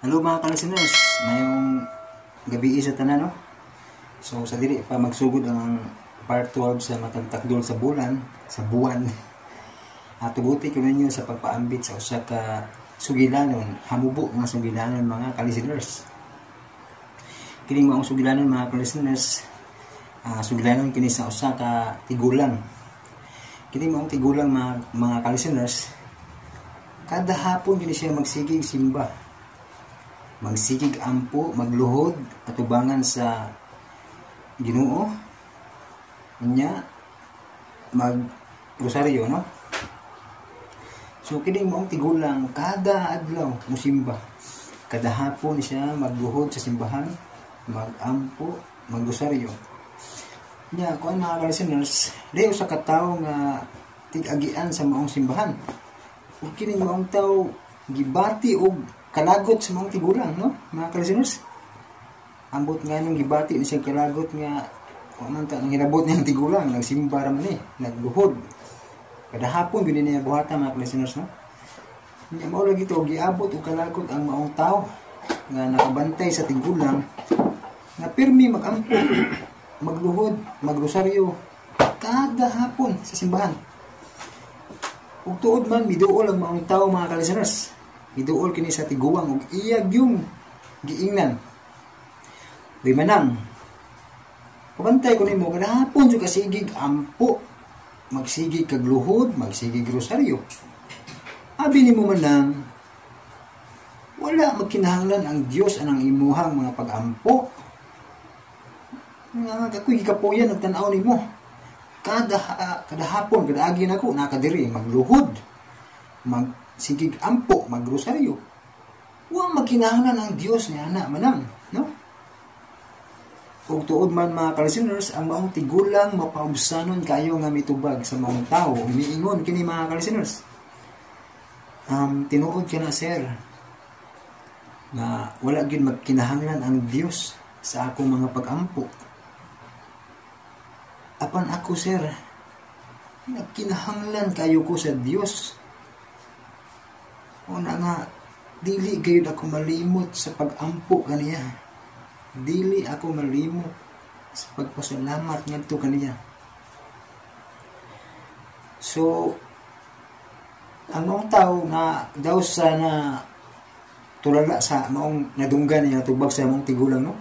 Hello mga ka-listeners, mayong gabi sa tanan, no? So sa dili pa magsugod ang part 12 sa matagtakdol sa bulan, sa buwan. Tuguti ko ninyo sa pagpaambit sa usa ka sugilanon, hamubo nga sugilanon mga ka-listeners. Kining maong sugilanon mga ka-listeners, sugilanon kini sa usa ka tigulang. Kini maong tigulang mga ka-listeners, kada hapon kini siya magsigig simba, magsigig ampo, magluhod atubangan sa Ginoo nya, mag rosaryo, no? So kini maong tigulang kada adlaw musimba, kada hapon siya magluhod sa simbahan, magampo, magrosaryo. Nya kuan mga ka-listeners, di usa ka tawo nga tig-agian sa maong simbahan. Ug kini maong tawo gibati og kalagot sa maong tigulang, no? Mga ka-listeners, ambot nga nung gibati ni siya kalagot nga wa man ta nang hinabot niyang tigulang, nagsimba ra man ni, nagluhod. Kada hapon gyud niya buhata mga ka-listeners, no? Nya mao lagi to giabot og kalagot ang maong tawo nga nakabantay sa tigulang nga pirmi magampo, magluhod, magrosaryo kada hapon sa simbahan. Ug tuod man miduol ang maong tawo mga ka-listeners. Miduol kini sa tiguang ug iya gyung giingnan. Uy manang, pabantay ko nimo kada hapon jud ka sigig ampo, magsigig kag luhod, magsigig rosaryo. Abi nimo manang, wala magkinahanglan ang Dios anang imuhang mga pag-ampo. Nga ako'y gikapoyan nagtan-aw nimo. Kada hapon, kada agi nako nakadiri magluhod, magsigig ampo, magrosaryo. Wa magkinahanglan ang Dios niya na manang, no? Ug tuod man mga ka-listeners, ang maong tigulang mapaubsanon kayo nga mitubag sa maong tawo. Miingon kini mga ka-listeners. Tinuod ka na sir nga wala gyud magkinahanglan ang Dios sa akong mga pag-ampo. Apan ako sir, nagkinahanglan kayo ko sa Dios. Una nga dili gayud ako malimot sa pag-ampo kaniya. Dili ako malimot sa pagpasalamat ngadto kaniya. So ang maong tawo nga daw sa na tulala sa maong nadunggan niya tubag sa maong tigulang, no?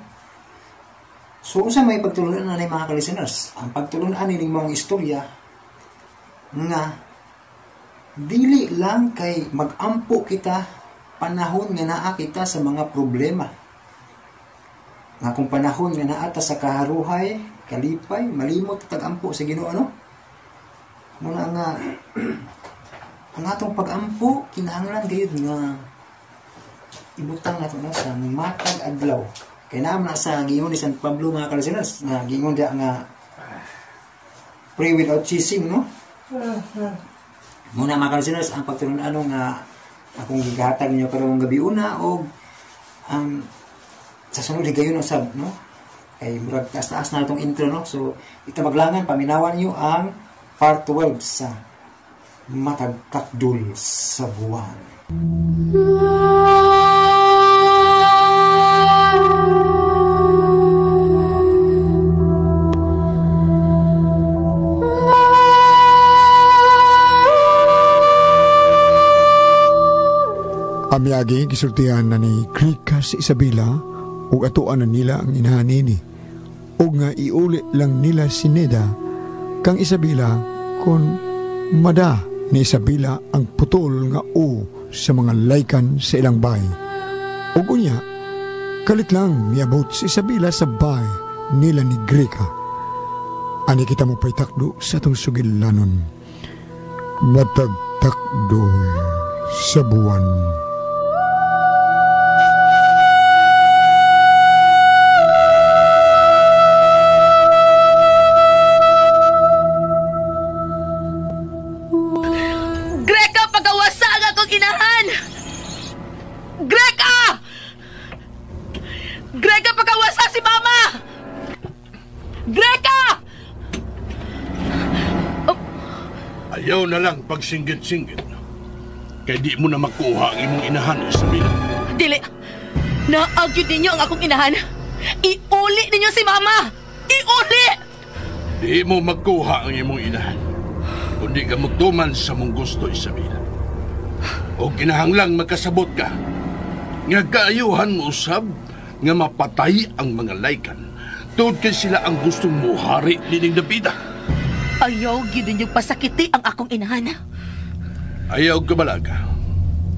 So unsa may pagtulunan ani mga ka-listeners? Ang pagtulunan ani ning maong istorya nga dili lang kay magampo kita panahon nga naa kita sa mga problema. Nga kung panahon nga naa ta sa kaharuhay, kalipay, malimot tag-ampo sa Ginoo, no? Muna nga ang atong pag-ampo kinahanglan gayud nga ibutang nato na sa matag adlaw. Kay naa man sa giingon ni San Pablo mga ka-listeners, nga giingon diha nga pray without ceasing, no? Muna mga ka-listeners, ang pagtulun-ano nga akong gihatag ninyo karong gabi una og sa sunod higayon usab, no? Kay murag taas-taas na itong intro, no? So itabaglangan paminawan niyo ang part 12 sa Matagtakdol sa Buwan. Amiyagi gisultihan na ni Greka si Isabela ug atuan na nila ang inahan nini ug nga iuli lang nila si Neda kang Isabela kon mada ni Isabela ang putol nga o sa mga laykan sa ilang bay. Ug unya kalit lang miabot si Isabela sa bay nila ni Greka. Ani kita mo pa'y takdo sa atong sugilanon. Matagtakdol sa buwan. Greka, pagawasa ang akong inahan! Greka! Greka, pagawasa si Mama! Greka! Oh. Ayaw na lang pagsinggit-singgit. Kay di mo na makuha ang imong inahan, Isabela. Dili. Naagyod ninyo ang akong inahan. Iuli ninyo si Mama! Iuli! Di mo magkuha ang imong inahan. Kundi ka magtuman sa mong gusto, Isabela. O kinahanglang magkasabot ka. Nga kaayuhan mo usab nga mapatay ang mga laykan. Tuod kay sila ang gustong muhari nining dapita. Ayaw gyud ninyo pasakiti ang akong inahan. Ayaw kabalaga.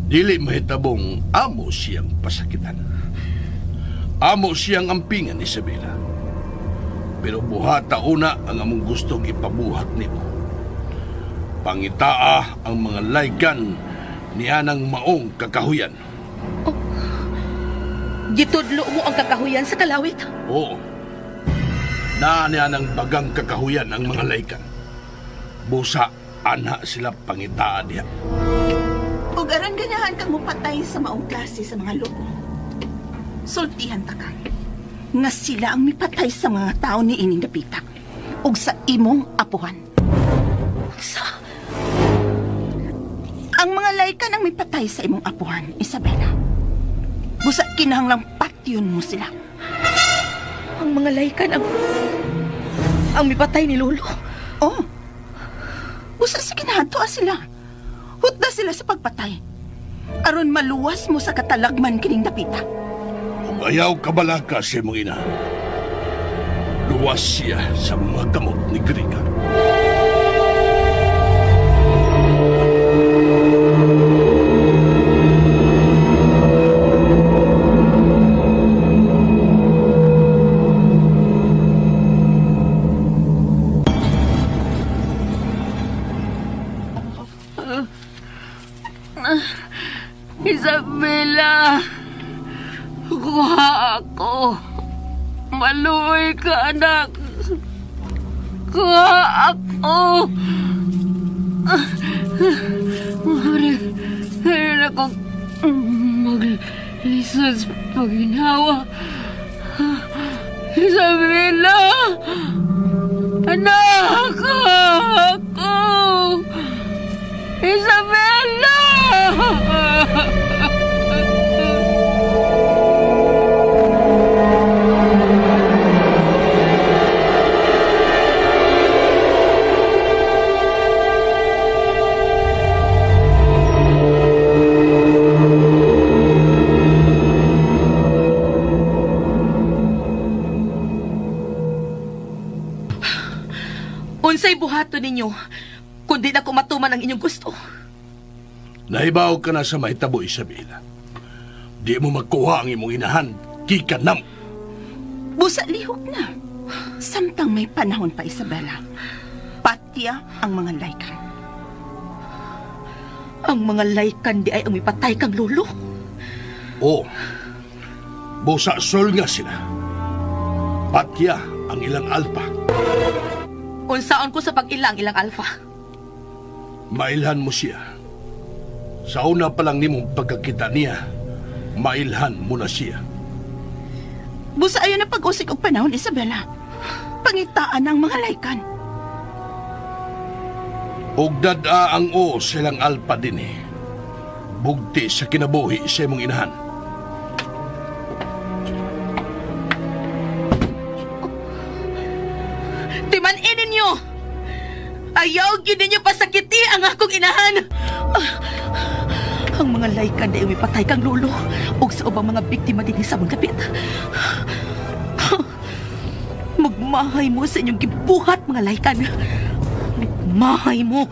Dili mahitabong amo siyang pasakitan. Amo siyang ampingan, Isabela. Pero buhata una ang among gustong ipabuhat nimo. Pangitaa ang mga laykan niya ng maong kakahuyan. Oh, gitudlo mo ang kakahuyan sa kalawit? Oo. Naa niya ng bagang kakahuyan ang mga laykan. Busa, ana sila pangitaa niya. Ug aron ganyahan kang mupatay sa maong klase sa mga lobo. Sultihan ta ka nga sila ang mipatay sa mga tao ni ining dapita ug sa imong apuhan. Sa? Ang mga laykan ang mipatay sa imong apuhan, Isabela. Busa kinahanglang patyon mo sila. Ang mga laykan ang mipatay ni Lolo. Oh. Busa sa kinahadto sila. Hutda sila sa pagpatay. Aron maluwas mo sa katalagman kining dapita. Ayaw kabalaka sa imong ina. Luwas siya sa mga kamot ni Grika. Isabela! Kuha ako. Maluoy ka, anak. Kuha ako. Meron akong maglisod sa paginawa. Isabela! Anak! Kuha ako! Isabela! Unsay buhaton ninyo, kundi na kumatuman ang inyong gusto. Nahibaw ka na sa mahitabo, Isabela. Di mo magkuha ang imong inahan, gikanam. Busa lihok na. Samtang may panahon pa, Isabela. Patya ang mga laykan. Ang mga laykan di ay ang mipatay kang lolo? Oo. Busa sol nga sila. Patya ang ilang alpa. Unsaon ko sa pag-ilang ilang alfa? Mailhan mo siya. Sa una pa lang nimong pagkakita niya, mailhan mo na siya. Busa ayon na pag-usik og panahon, Isabela. Pangitaan ang mga laykan. Og dad-a ang o silang alpa din eh. Bugti sa kinabuhi sa imong inahan. Timan-in ninyo! Ayaw gyud ninyo pasakiti ang akong inahan! Ang mga laykan na imipatay kang lolo ug sa ubang mga biktima dinhi sa mong dapit. Magmahay mo sa inyong gibuhat, mga laykan. Magmahay mo.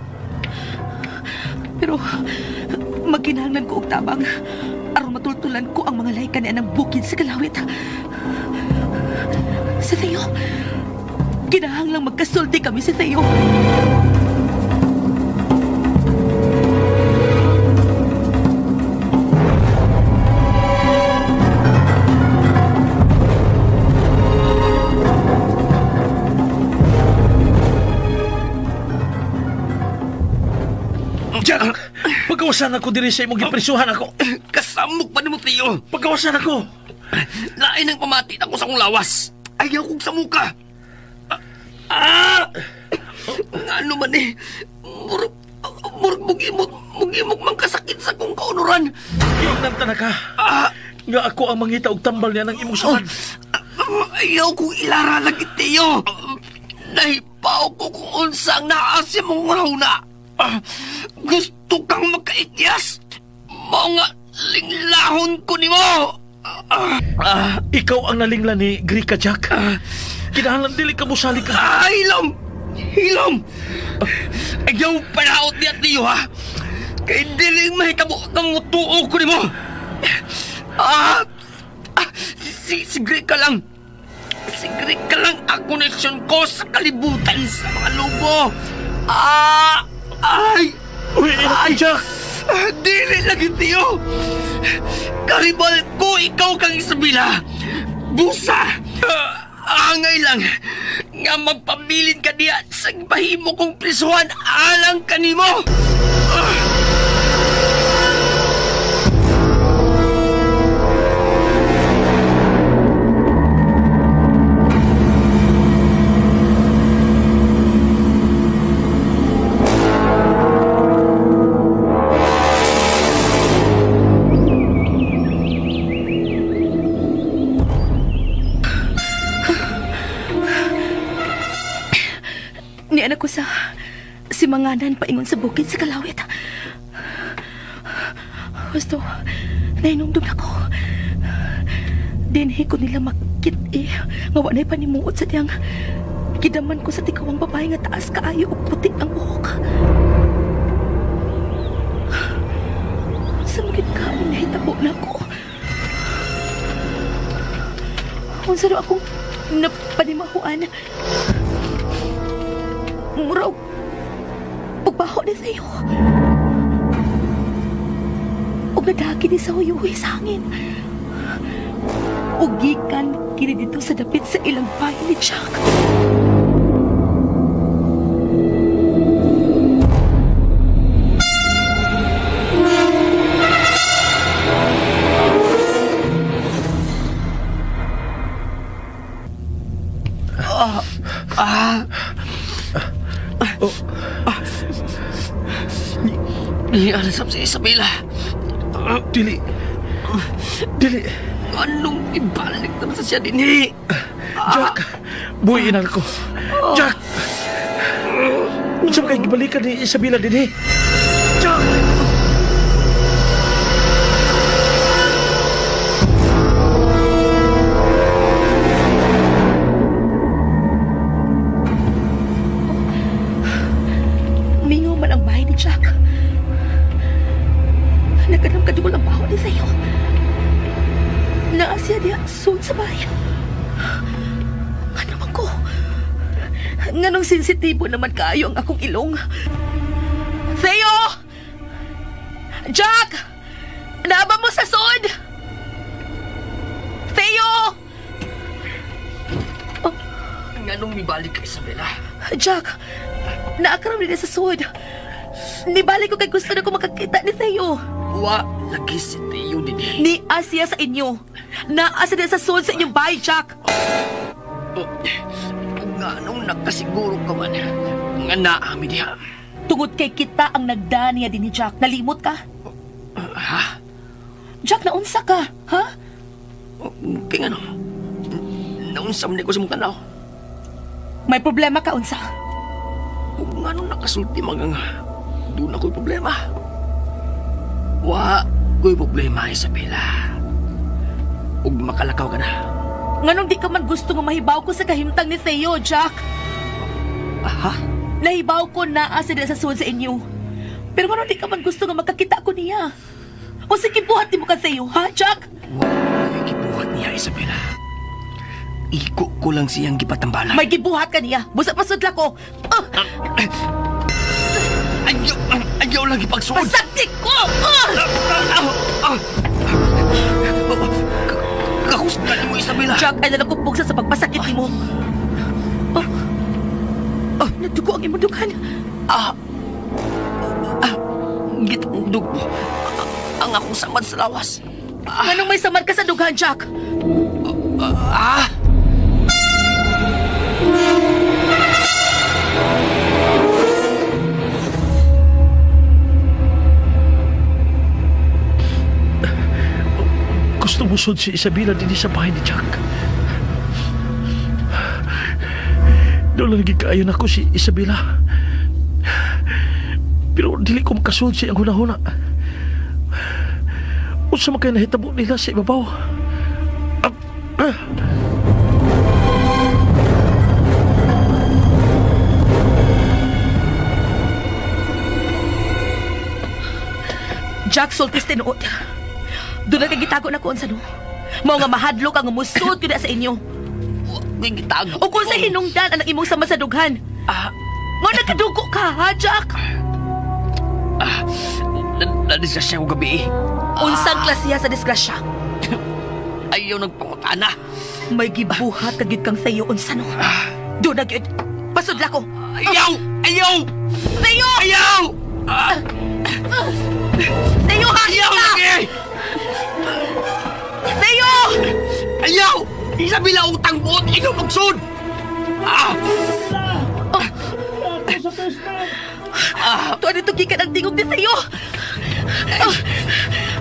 Pero magkinahanglan ko og tabang aron matultulan ko ang mga laykan ni anang bukid sa Kalawit. Sa Theo, kinahanglang magkasulti kami sa Theo. Jack! Pagawasan ako diri sa imong giprisuhan ako. Kasamok pa nimo, Tio. Pagawasan ako. Lain ang pamati ako sa akong lawas. Ayaw kong samuka. Ano man eh. Murag mugimok man kasakit sa akong kaunuran. Iyong nang tanaka. Nga ako ang mangita og tambal niya ng imong samad. Ayaw kong ilara lagi, Teo. Nahipaw ko kung unsa ang naa sa imong rahuna. Gusto kang makaityas. Mao nga linglahon ko nimo. Ikaw ang nalingla ni Grika, Jack. Kinahanglan dili ka mosali ka. Hilom! Hilom! Ayaw panaot niya, Teo, ha? Kay dili mahitabo kang mutuo ko nimo. Si Grika lang. Si Grika lang ang koneksyon ko sa kalibutan sa mga lobo. Ay! Uy, ay, Jack! Dili lagi, Teo! Karibal ko, ikaw kang Isabela! Busa! Angay lang nga magpabilin ka diya sa bahimo kong prisuhan alang kanimo! Niana ko sa simanganan paingon sa bukid sa Kalawit. Gusto, nainumdum na ko. Dinhi ko nila makit-i. Nga wa na'y panimuot sa diyang kidaman ko sa tikawang babae nga taas kaayo ug puti ang buhok. Sa magid kaon nahitabo na ko. Unsa do akong napanimahuan? Mura og pagbaho ni sa'yo. Og nadagi ni sa huyuhoy sa hangin. Og gikan kini dito sa dapit sa ilang bahay ni Jack. Nialasap si Isabela. Dili. Dili. Anong ibalik naman sa siya dinhi? Jack! Buhi inal ko. Jack! Unsa kay gibalikan ni Isabela dinhi? Jack! Mingaw man ang bahay ni Jack. Nagkanam kadugol ang baho ni sa'yo. Naa siya diya soon sa bahay. Ano man ko? Nganong sensitibo naman kaayo ang akong ilong. Theo! Jack! Naaba mo sa sod! Theo! Oh. Nganong mibalik ka, Isabela? Jack, naakaroon nila sa sod. Nibalik ko kay gusto na ko makakita ni Theo. Wa lagi si Theo dinhi. Ni Asia sa inyo. Naa siya sa sod sa inyong bahay, Jack. Nganong nakasiguro ka man nga naami diha. Tungod kay kita ang nagda niya din ni Jack. Nalimot ka? Ha? Jack, naunsa ka? Ha? Kaya nga no, naunsa man ko sa mong tanaw. May problema ka, unsa? Kung nga nung nakasulti mga nga, doon ako'y problema. Wa ko'y problema, Isabela. Ug makalakaw ka na. Nganong di ka man gusto nga mahibaw ko sa kahimtang ni Theo, Jack? Aha? Nahibaw ko naa sila sa suod sa inyo. Pero nganong di ka man gusto nga makakita ko niya? O sige, buhat mo ka Theo, ha, Jack? Wa ko'y gibuhat niya, Isabela. Iko ko lang siyang gipatambalan. May gibuhat ka niya. Busa pasudla ko. Ayaw lang ipagsuod. Pasakti ko! Kakustan mo, Isabela. Jack, ay nalakupog sa pagpasakit ni mo. Nadugo ang imong dughan. Gitandog mo. Ang akong samad sa lawas. Nganong may samad ka sa dughan, Jack? Gusto musod si Isabela din sa bahay ni Jack. Doon lang nagkaayon ako si Isabela. Pero dili ko makasud sa iyang hunahuna. Unsa man kay nahitabo nila sa ibabaw? Jack, sultis tinuod. Doon na kay gitago na ko unsa no. Mao nga mahadlok ang musud gyud sa inyo. Wa gitago. O kung sa hinungdan ang imong sama sa dughan. Nga nagkadugo ka, ha, Jack? Nadisgrasya ko gabi eh. Unsang klasiya sa disgrasya? Ayaw nagpangutana. May gibuhat ka gyud kang sayo unsa no. Doon na gyud. Pasudla ko. Ayaw! Ayaw! Sayo! Ayaw! Sayo ha! Ayaw lagi! Sayo! Ayaw! Isabela utang buot ikaw magsud! Tuan ito gikan ang tingog ni Sayo!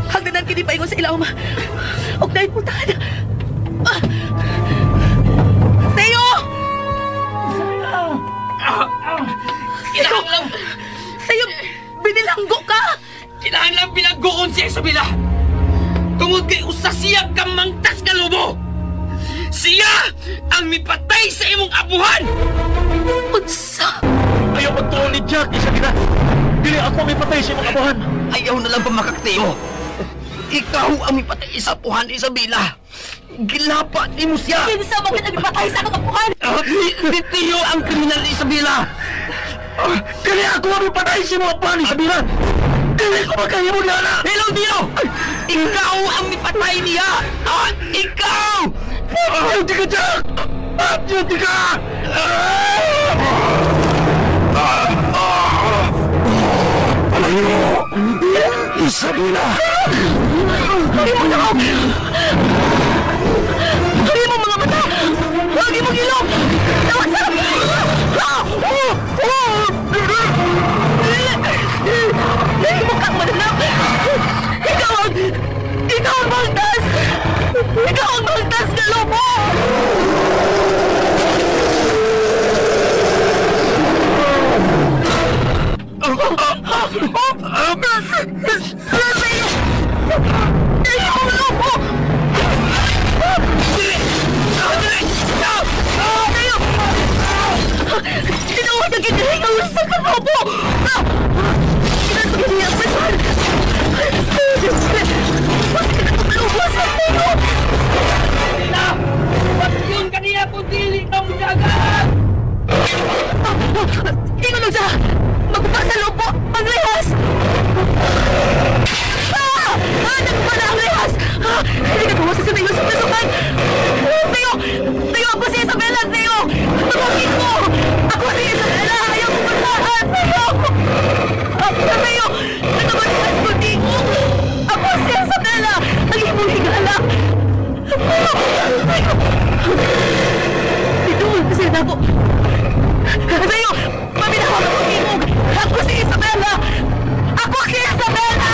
Hangganan kini paingon sa ilawom. Og dahil puntahan. Sayo! Kinahanglan! Sayo! Binilanggo ka! Kinahanglan pinagguon si Isabela! Tungod kay usa siya kamangtas nga lobo! Siya ang mipatay sa imong abuhan! Unsa? Ayaw magtuon ni Jack, Isabela. Dili ako ang mipatay sa imong abuhan. Ayaw na lang pamakaktiyo. Ikaw ang mipatay sa abuhan, Isabela. Gilapa ni mo siya. Kinsa man ang mipatay sa akong abuhan? Si Tio ang kriminal, Isabela. Dili ako ang mipatay sa imong abuhan, Isabela. Dili ko makahimo niya na. Hello, Tio! Ikaw ang mipatay niya! Ikaw! Ayaw di ka, Jack! Ayaw di ka! Alayo! Isabela! Huli mo mga mata! Huwag imong ilong! Tawag sa... Dahil mo kang mananap! Ikaw ang... Ikaw ang mangtas! Ikaw ang mangtas na lobo! Tinuod ang ginahingaw sa kalobo! Kinatugin ang pasal! Lubos ang puno! Patyon ka niya kung dili ka mo dagat! Ingon lang siya! Magpa sa lobo! Ang rehas! Ah! Ah! Nagpa na ang rehas! Ah! Hindi ka gawa sa sabihin sa pasukan! Tayo! Tayo! Ako si Isabela! Tayo! Tulungin mo! Ako si Isabela! Ayaw ko masahan! Tayo! Tayo! Nataman sa ko! Ako si Isabela! Ang imong higala! Tayo! Tayo! Ituol kasi na ako! Tayo! Paminahon ako tingog! Ako si Isabela! Ako si Isabela!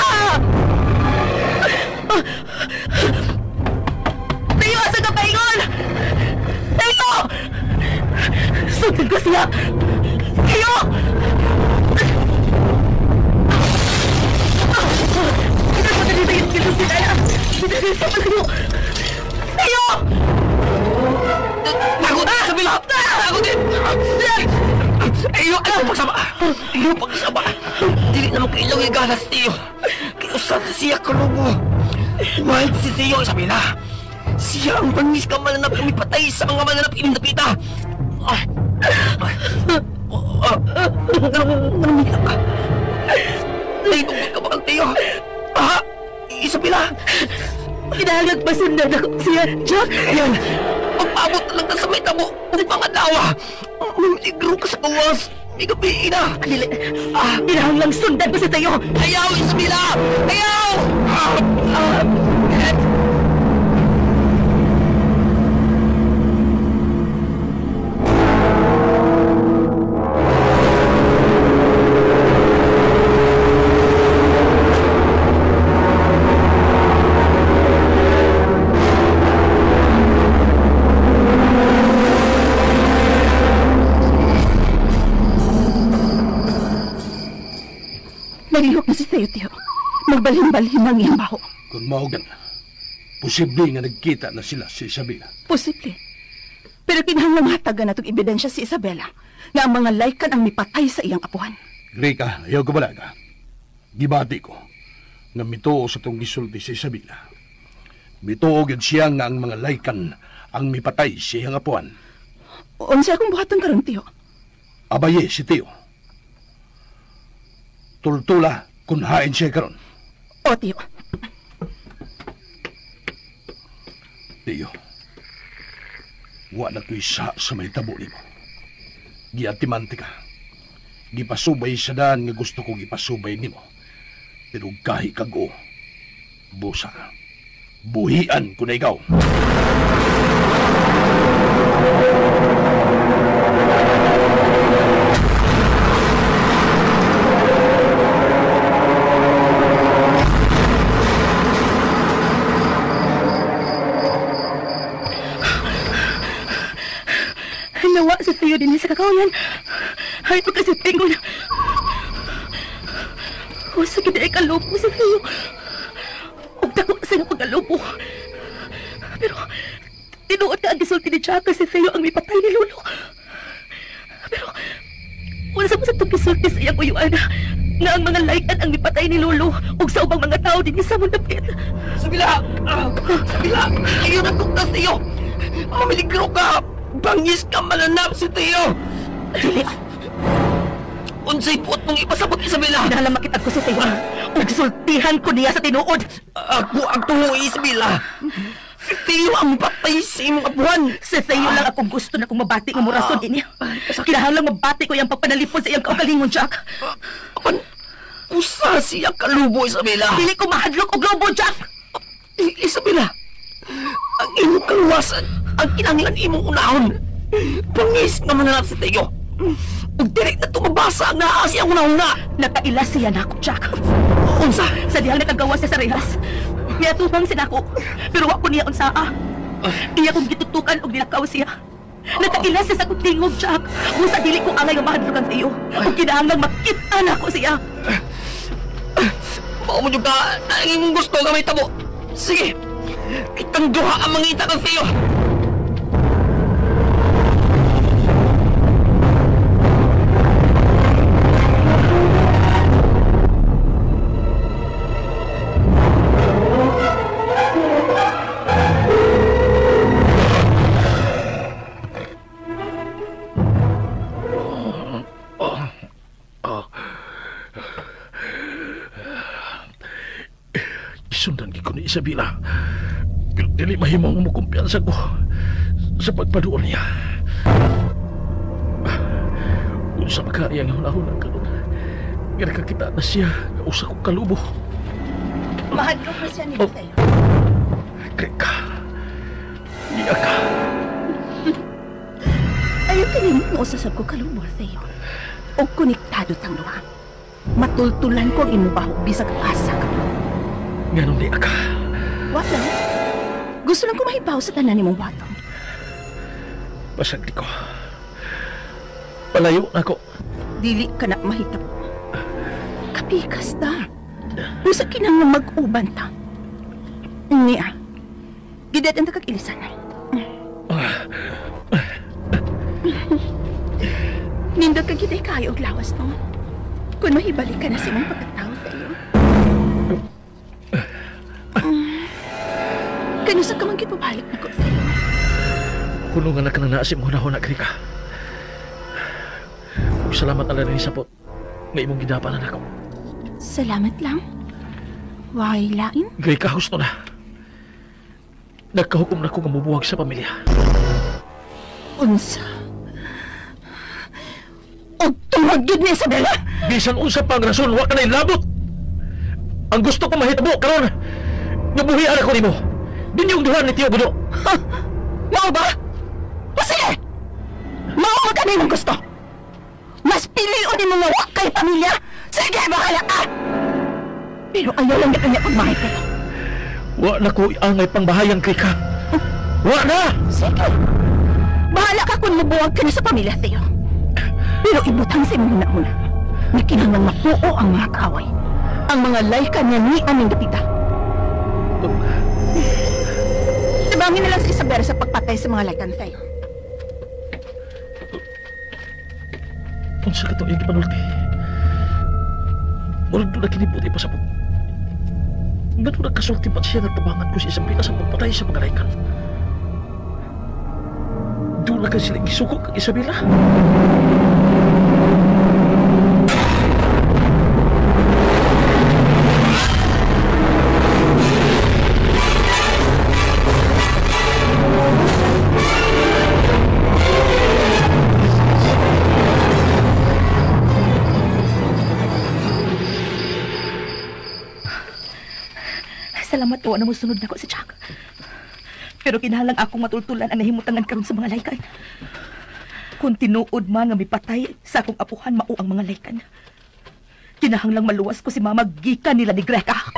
Tayo! Asa ka paingon? Tayo! Sundan ko siya! Tayo! Tayo! Takot! Isabela! Takot din! Ayaw! Ayaw pagsama! Ayaw pagsama! Dili na makailaw yung galas, Tio! Kaya usa siya kalubo! Wild si Tio, Isabela! Siya ang bangis ka mananap ang mipatay sa mga mananap ining dapita! Nanumilap ka! Naitungkol ka ba kang Tio? Ah! Isabela! Kinahanglan pasundan ako siya, Jack! Ayan! Magpaabot na lang ka sa may tabo ng mga dawa! Mamigro ka sa gawas! May gabi na! Dili! Kinahanglan sundan ko si Teo! Ayaw, Isabela! Ayaw! Nabalhin-balhin ang iyang baho. Kung mao gan, posible nga nagkita na sila si Isabela. Posible. Pero kinahanglan hatagan natong ebidensya si Isabela nga ang mga Lycan ang mipatay sa iyang apuhan. Greka, ayaw ka balaga. Gibati ko nga mituo sa tong gisulti si Isabela. Mituo gyud siya nga ang mga Lycan ang mipatay sa iyang apuhan. Unsa akong buhaton karon, Tiyo? Abaye si Tiyo. Tultula kun hain siya karon. O, Tiyo. Tiyo, wa na ko'y sa may tabo nimo. Giatimante ka. Gipasubay sa daan nga gusto ko gipasubay nimo. Pero gahi kag o, busa ka. Buhian ko na ikaw. Nawa sa tayo din sa kakawayan. Ay, pagkasitingon. O, sa kinay kalupo sa tayo. Huwag dako sa iyong pagkalupo. Pero, tinuod ka ang gisulti ni Jack kasi Theo ang mipatay ni Lolo. Pero, wala sa itong gisulti sa iyang uyuan na ang mga Lycan ang mipatay ni Lolo ug sa ubang mga tao din sa mundapit. Isabela! Isabela! Ayaw na tuktas iyo! Mamiligro ka! Bangis ka malanap si Theo! Dili! Unsay puot mong ipasabot, Isabela? Kinahanglan makitag ko si Theo. Ug sultihan ko niya sa tinuod. Ako ang tuho, Isabela. Si Theo ang patay sa imong apuhan. Si Theo lang akong gusto na kung mabati nga mo rason ini. Kinahanglan mabati ko iyang pagpanalipod sa iyang kaugalingon, Jack. Apan, usa siya kalubo, Isabela. Dili ko mahadlok og lobo, Jack. Isabela, ang imong kaluwasan, ang kinahanglan imong unahon. Bangis nga mananap si Theo. Ug direk na tumabasa ang naa siyang unahuna. Nakaila siya nako, Jack. Unsa? Sa dihang nakagawa siya sa rehas. Niatubang siya nako, pero wa ko niya unsaa. Iya kong gitutukan og nilakaw siya. Nakaila siya sa akong tingog, Jack. Busa dili ko angay nga mahadlokan sa iyo. Ug kinahanglan makita nako siya. Mao mo jud ka na ang imong gusto nga may tabo. Sige. Kitang duha ang mangita kang Theo. Isundan ko ni Isabela. Pero dili mahimong mukumpiyansa ko sa pagpaduol niya. Unsa makaiyang hunahuna karon. Nga nakakita na siya nga usa kong kalubo. Mahadlok na siya ni Theo. Greka. Niya ka. Ayaw kalimot mo usasab ko kalubo, Theo. O konektado tang duha. Matultulan ko ang imong baho bisag asa ka. Ganun di ka. Wala. Gusto lang ko mahibaw sa tanan nimong batong. Basag di ko. Palayo na ko. Dili ka na mahitabo. Kapikas ta. Usa kinahanglan mag-uban ta. Niya. Gidad ang takag-ilisan. Nindot ka giday kayo og lawas no. Kung mahibalik ka na sa imong pagkatao sa iyo. Kanusa ka man gipabalik na ko sa iyo. Kuno nga na ka na naasim huna-huna, Greka. Ug salamat na lang ni Sapot nga imong gidapanan ako. Salamat lang. Why lain? Greka, husto na. Nagkahukom na ko nga mubuhag sa pamilya. Unsa? Og tungod gyud ni Isabela? Bisan unsa pa ang rason, wa ka na ilabot. Ang gusto ko mahitabo karon, nabuhian ako nimo. Dinyong duha ni Tio Budo. Mao ba? O sige! Mao man kami mong gusto. Mas pilion nimo nga wa kay pamilya. Sige, bahala ka! Pero ayaw lang na kanya pagmahay ko. Wa na ko angay pangbahayang, Greka. Wa na! Sige! Bahala ka kung mabuwag ka na sa pamilya, Theo. Pero ibutang sa imong hunahuna na kinahanglan mapuo ang mga kaaway. Ang mga laykan nga ni aming dapita. Tabangin na lang si Isabela sa pagpatay sa mga laykan, Theo. Unsa ka itong iyong gipanulti? Murag doon na kinibuti pa sa pag... Ganun nagkasulti pa siya nagtabangan ko si Isabela sa pagpatay sa mga laykan. Doon na ka sila gisuko kang Isabela. Salamat po na musunod na ko si Jack. Pero kinahanglan akong matultulan ang nahimutangan karon sa mga laykan. Kung tinuod man nga mipatay sa akong apuhan mao ang mga laykan. Kinahanglang maluwas ko si Mama gikan nila ni Greca.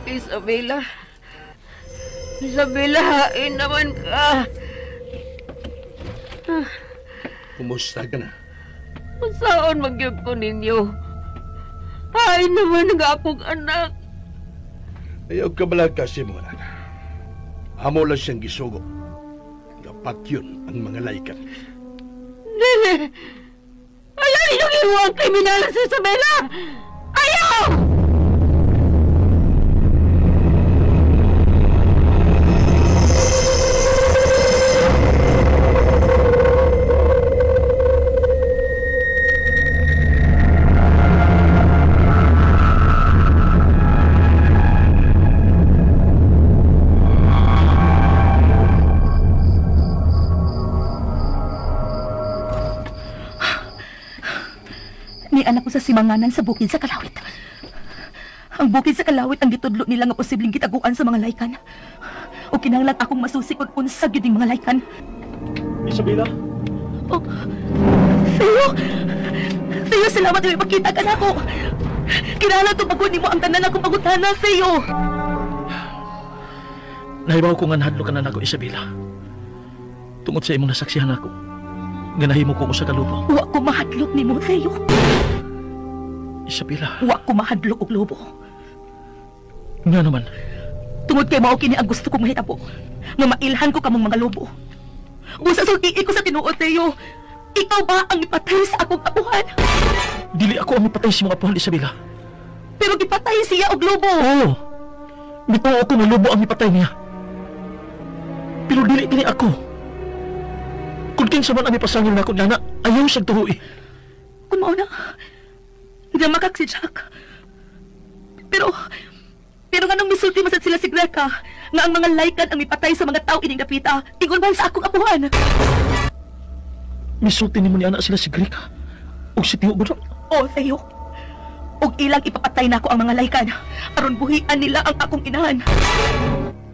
Isabela. Isabela, hain naman ka. Kumusta ka na? Saan magyag ko ninyo? Hain naman ang akong anak. Ayaw ka balag kasi mo, anak. Amo lang siyang gisugo. Dapat yun ang mga laykan. Dili! Ayaw ninyong iwa ang kriminal si Isabela! Ayaw! Ni anak ko sa simanganan sa bukid sa Kalawit. Ang bukid sa Kalawit ang gitudlo nila nga posibleng gitaguan sa mga laykan. O kinahanglan akong masusi kung unsa gyud ning mga laykan. Isabela? Oh, Theo! Theo, salamat nga ipakita ka nako. Kinahanglan tubagon nimo ang tanan akong pangutana, Theo. Nahibaw ko nga nahadlok ka na nako, Isabela. Tungod sa imong nasaksihan ako, nga nahimo ko usa ka lobo. Wa ko mahadlok nimo, Theo. Isabela. Wa ko mahadlok og lobo. Nga naman. Tungod kay mao kini ang gusto kong mahitabo, nga mailhan ko kamong mga lobo. Busa sultiin ko sa tinuod, Theo. Ikaw ba ang ipatay sa akong apuhan? Dili ako ang ipatay sa imong apuhan, Isabela. Pero gipatay siya og lobo. Oo. Mituo ko nga lobo ang ipatay niya. Pero dili kini ako. Kung kinsa man ang ipasangil nako nana, ayaw siyang tuhuy. Kung mao na, namakak si Jack. Pero nganong misulti masad sila si Greca, nga ang mga laykan ang mipatay sa mga tao ining dapita, ingon man sa akong apuhan. Misulti nimo ni anak sila si Greca ug si Tio Godol? Oo, Theo. Ug ilang ipapatay nako ang mga laykan, aron buhian nila ang akong inahan.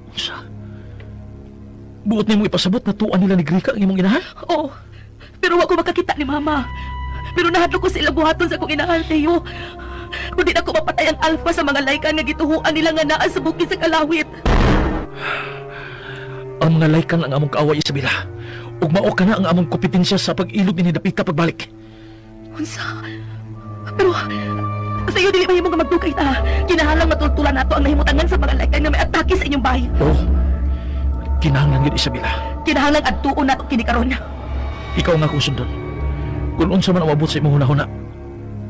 Unsa? Buot nimo ipasabot na tuan nila ni Greca ang imong inahan? Oo. Pero wa ko makakita ni Mama. Pero nahadlok ko sila buhaton sa akong inahan, Theo. Kundi na ko mapatay ang alpha sa mga laykan nga gituhuan nila nga naa sa bukid sa Kalawit. Ang mga laykan ang among kaaway, Isabela. Ug mao ka na ang among kompetensya sa pag-ilob ni dapita pagbalik. Unsa? Pero sa iyo dili mahimo nga magdukay ta. Kinahanglan matultulan nato ang nahimutangan sa mga laykan nga may atake sa inyong bahay. Oo. Kinahanglan gyud, Isabela. Kinahanglan adtuon nato kini karon. Ikaw nga akong sundon. Kung unsa man ang maabot sa imong hunahuna,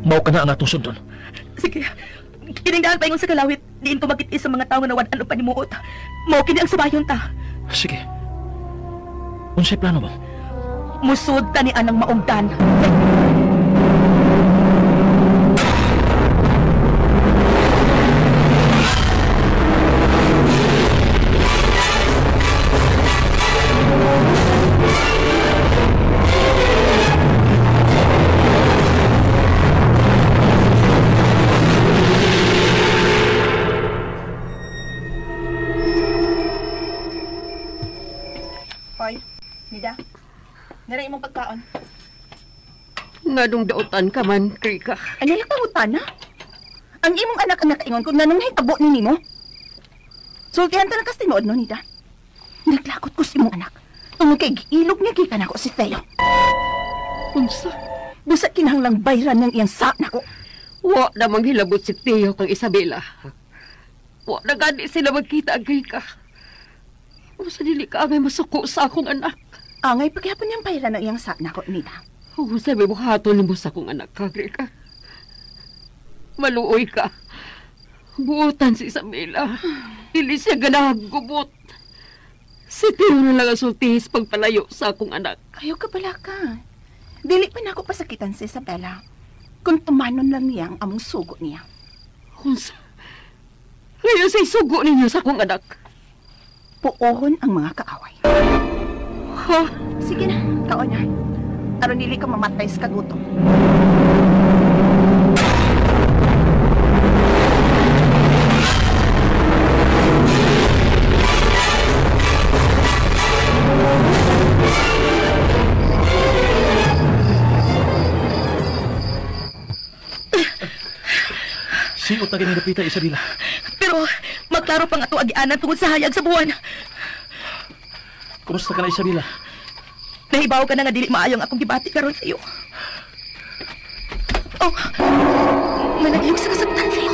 mao ka na ang atong sundon. Sige. Kining daan paingon sa Kalawit, diin ko magkit-is sa mga tawo nga nawad-an og panimuot. Mao kini ang subayon ta. Sige. Unsay plano mo? Musud ta ni anang maugdan. Hoy, Nida. Nganong dautan ka man, Krika? Ano lang pangutana? Ang imong anak ang nakaingon kung nanong nahitabo ni nimo. Sultihan ta lang kas tinuod, no, Nida? Naglakot ko sa imong anak. Tungod kay giilog niya gikan ako si Theo. Unsa? Busa kinahanglang bayran ng iyang sa nako. Wa namang hilabot si Theo kang Isabela. Wa na gani sila magkita, Krika. Unsa dili ka angay masuko sa akong anak? Angay paghapon niyang bayran ng iyang sa nako, Nida. Unsa may buhaton nimo sa akong anak ka, Krika? Maluoy ka. Buotan si Isabela. Dili siya ganahang gubot. Si Theo na lang ang sultihis pagpalayo sa akong anak. Ayaw ka pala ka. Dili pa nako pasakitan si Isabela. Kung tumanon lang niya ang among sugo niya. Unsa? Ngayon sa'y sugo ninyo sa akong anak. Puohon ang mga kaaway. Ha? Sige na, kaon na. Aron dili ka mamatay sa kagutom. Siot na ganing dapita, Isabela. Pero maklaro pa nga ito agianan tungod sa hayag sa buwan. Kumusta ka na, Isabela? Nahibaw ka na nga dili maayong akong gibati karon sa iyo. Oh, may nagyog sa kasaktan sa iyo.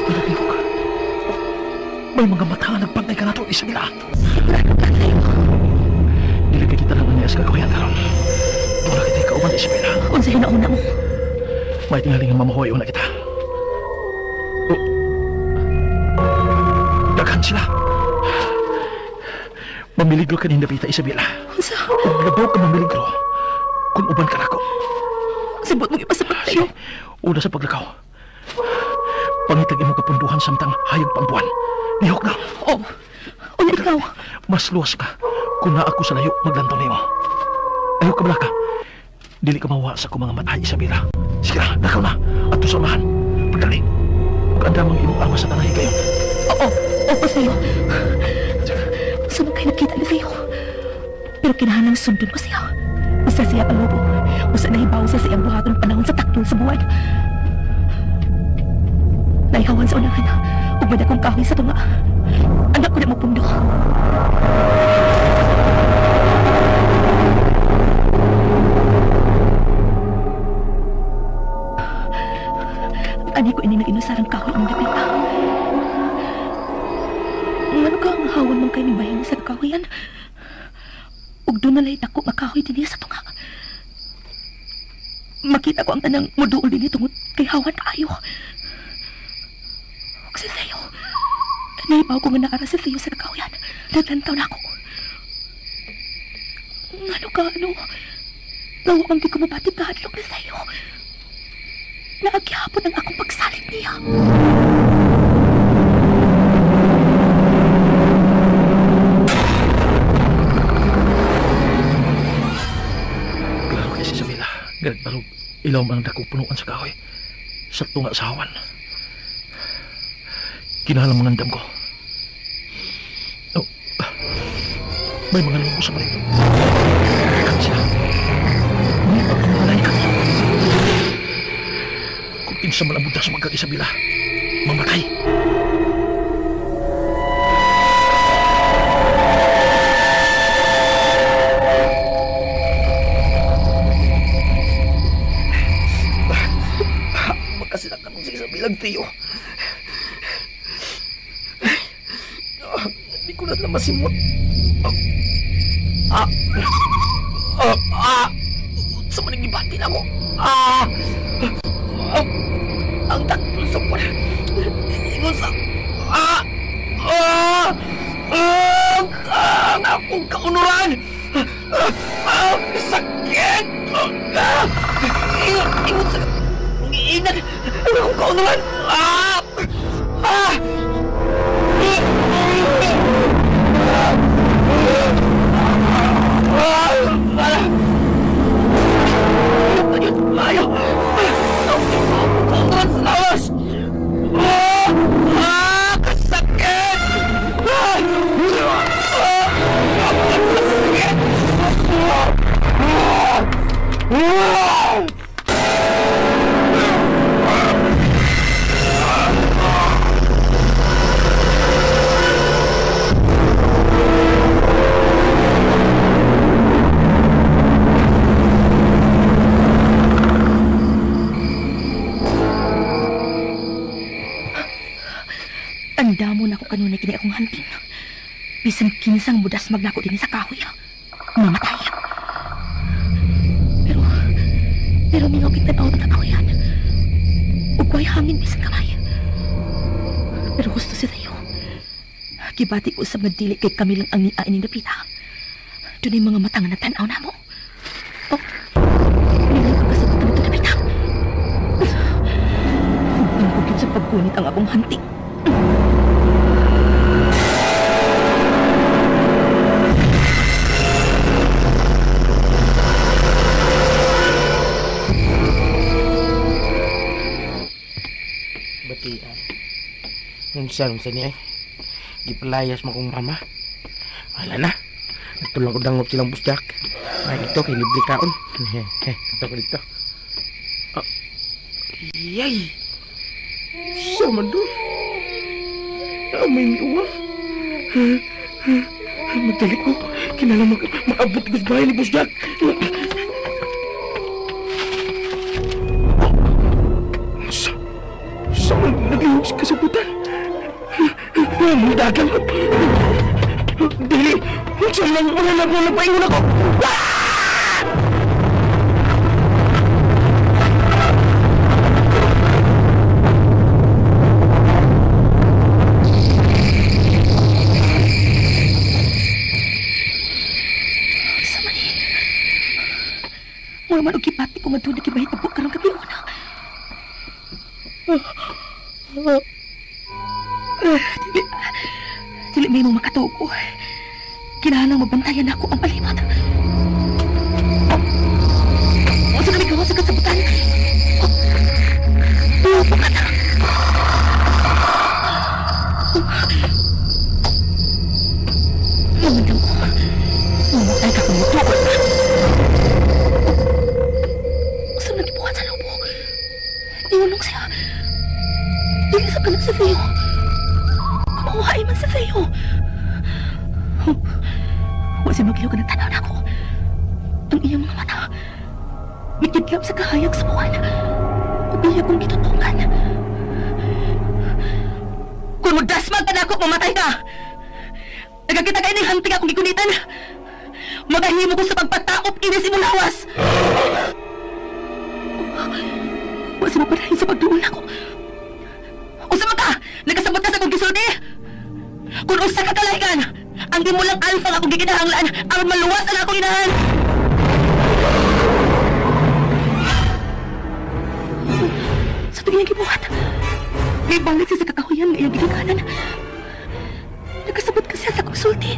May May mga mata nga nagpantay ka nato, Isabela. Sigurado ka sa iyo. Dili ka kita lang niya sa kagawayan karon. Doon na kita kauban, Isabela. Unsa hinauna mo? May tingaling nga mamahuay una kita. Oh. Daghan sila. Mamiligro ka ning dapita, Isabela. Unsa? Ug labaw ka mamiligro kung uban ka nako. Sabot mong ipasabot tayo. Una sa paglakaw. Pangitag imong kapunduhan samtang hayag pang buwan. Lihok na. Oh. Unya ikaw. Mas luwas ka kung naa ako sa layo maglantaw nimo. Ayaw ka balaka. Dili ka mawa sa akong mga mata, Isabela. Sige na, lakaw na. Ato sa unahan. Pagdali. Ug andamang imong armas sa tanay kayo. Oo. Oo, sa'yo. Sa mga kayo nakita ni sa'yo. Pero kinahanglang sundon ko siya. Usa siya palubo. Usa nahibaw siya sa iyang buhaton panahon sa taktol sa buwan. Naihawan sa unahan. Ug may dakong kahoy sa tunga. Anak ko na mapundo. Ani ko ini nag-inusarang kahoy ang dapita. Ngano ka ang hawan man kay ni sa kahoyan? Ug doon nalay dako nga kahoy dinhi sa tunga. Makita ko ang tanang muduol dinhi tungod kay hawan kaayo. Ug sa sayo, naibaw ko nga naara sa sayo sa kahoyan. Naglantaw na ako. Ngano ka ano? Ngawa ang di ko mabati kahadlok na sayo. Naagyapon ang akong pagsalit niya. Klaro kay si Isabela. Ganagbalog, ilaw man ang dakong punuan sa kahoy. Sa tunga sa hawan. Kinahalang mga andam ko. Oh, may mga lumo sa palit. Kan sila. May pagkamalay ka. Kung kinsa man ang budas magkag Isabela, mamatay. Makasila ka nung si Isabela, Teo. Hindi ko na sila masimot. Sa manang ibati na ako. Ang taktol sa buwan. Ingon sa... Ang akong kaunuran! Sakit! Ingon sa... Inag... Ang akong kaunuran! Ayaw! Kaunuran sa lawas! Kasakit! Kasakit! Andamo na ako kanunay kini akong hunting. Bisan kinsang mudas magnako din sa kahoy. Mamatay. Pero mingaw kitanaw ang kakahuyan. Ugway hangin bisan kamay. Pero gusto si Theo. Gibati ko sa madili kay kami lang ang niain ng dapita. Doon ay mga mata nga natanaw na mo. Oh, mingaw ka kasagutan ito dapita. Ang bukid sa paggunit ang akong hunting. Batian. Unsa sa niya eh. Gipalayas mo kong mama. Wala na. Nagtulang ko dangop silang busjak. Ay, ito kay libre kaon. Ito ko dito. Oh. Yay! Sa man doon. May miuwang. Magdali ko. Kinala makaabot ko sa bahay ni Busjak. Sa man naglihok sa kasabutan. Dagan ko. Dili. Unsa lang wala lang paingon ako. Sa mani. Mura man og gibati ko nga doon nagibahitabo karong gabi una. Dili may mong makatuo. Kinahanglang mabantayan ako ang palibot. Oh, sa kami gawa sa kasabutan. Oh, pagkata. Mamandang ko. Mamatay ka kung mutuon. Saan nagibuhat sa lobo? Niunong siya. Dili sa kanan si Theo. Kumuhain man si Theo. Wa siya magiliw ka ng tanaw na ako. Ang iyang mga mata, mikidlap sa kahayag sa buwan. Ubiya kong gitutungan. Kung magdasmag ka na ako, mamatay ka! Nagkakita kayo ng hunting akong gigunitan. Magahimo ko sa pagpataop inis imong lawas. Wa siya mapadahin sa pagduol ako. Usa man ka! Nagkasabot ka sa akong gisulti! Kung usa ka kalahigan, ang di mo lang alpha nga akong gikinahanglan aron maluwas ang akong inahan. Sa tuwing gibuhat, may balik siya sa kakahuyan nga iyang gigikanan. Nagkasabot ka siya sa akong sulti.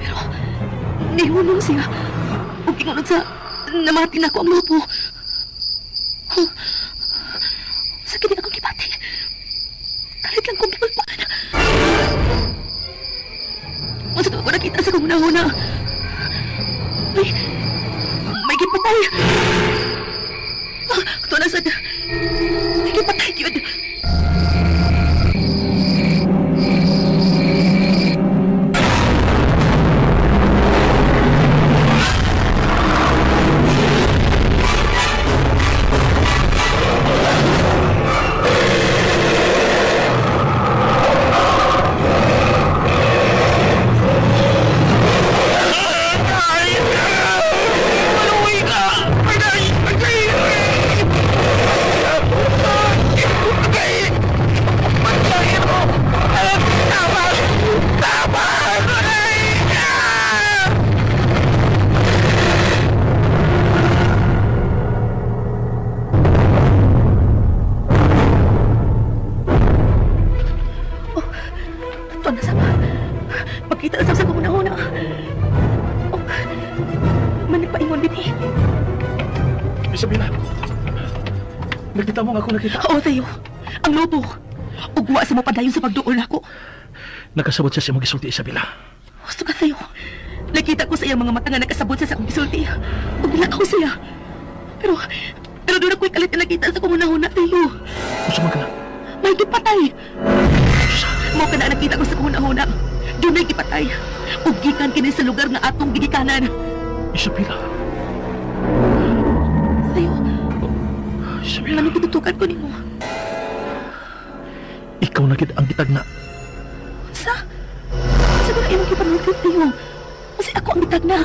Pero nihunong siya ug ingon sa namati na ako ang lobo. Sa kini akong gibati. Kalit lang kong gibulpaan. Unsa ko nakita sa kong una-una. May gipatay. Ito na sa... May gipatay yun. Isabela, nakita mo nga ako nakita? Oo, Theo. Ang lobo. Ugwa sa mapadayon sa pagduol ako. Nakasabot siya sa imong gisulti, Isabela. Gusto ka, Theo. Nakita ko sa iyang mga mata nga nakasabot siya sa akong gisulti. Ug nilakaw siya. Pero doon ako'y kalit na nakita sa kumunahuna, Theo. Unsa man ka na? May gipatay. Mao ka na nakita ko sa kumunahuna. Doon ay gipatay. Ug gikan kini sa lugar nga atong gigikanan. Isabela. Theo. Isabela. Anong gitutukan ko nimo? Ikaw na gid ang gitagna. Sa? Sa ba na imong gipanulti, Theo? Kasi ako ang gitagna.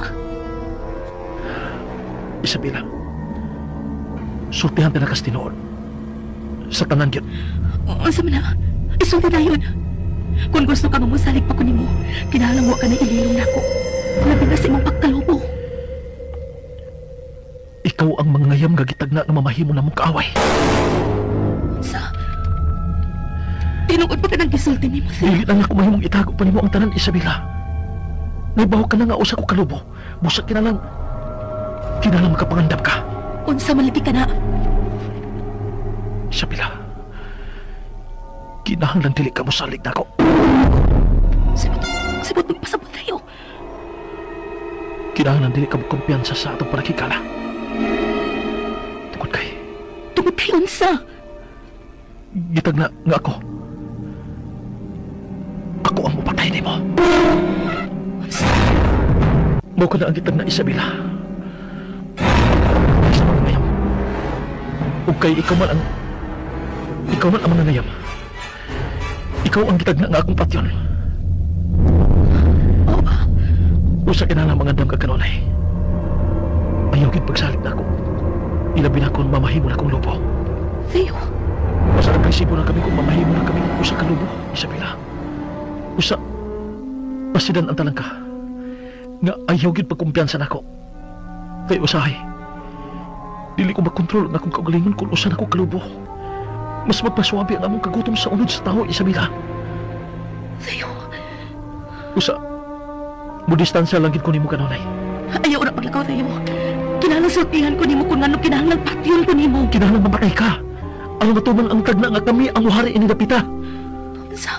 Isabela, sultihan ta na kas tinuod. Sa tanan gyud. Unsa man na? Isulti na yun. Kung gusto ka mamusalig pa ko nimo, kinahanglan wa ka na ililong nako. Labi na sa imong pagkalubo. Ikaw ang mangangayam nga gitagna nga mamahimo na mong kaaway. Sa? Tinuod pa ka ng gisulti nimo, Theo? Dili na ako mahimong itago pa nimo ang tanan, Isabela. Naibaw ka na nga usa ko kalubo. Busa kinalang makapangandam ka. Unsa man lagi ka na? Isabela, kinahanglan dili ka mosalig nako. Sibot magpasabot tayo. Kinahanglan dili ka mo kumpiyansa sa atong panakikala. Tungod kay unsa? Gitagna nga ako. Ako ang mupatay nimo. Mao ka na ang gitagna, Isabela. Sa mga ngayam. Ug kay ikaw man ang mananayam. Ikaw ang gitagna nga akong patyon. Oo ba? Usa kinahanglan mangandam ka kanunay. Ayaw gid pagsalig nako. Ilabi na kung mamahimo na akong lubo. Theo. Basta nagpresibo na kami kung mamahimo na kami usa ka lubo, Isabela. Usa pasidan ang talangka nga ayaw gid pagkumpiyansa nako. Kay usahay, dili ko makontrol ang akong kaugalingon kung usa nako kalubo. Mas magpaswabi ang among kagutom sa unod sa tao, Isabela. Theo. Usa, mo distansya lang gid ko nimo kanunay. Ayaw na paglakaw, Theo. Kinahanglan sultihan ko nimo kung ano kinahanglan patyon ko nimo. Kinahanglan mamatay ka. Aron matuman ang tagna nga kami ang muhari ini dapita. Sa,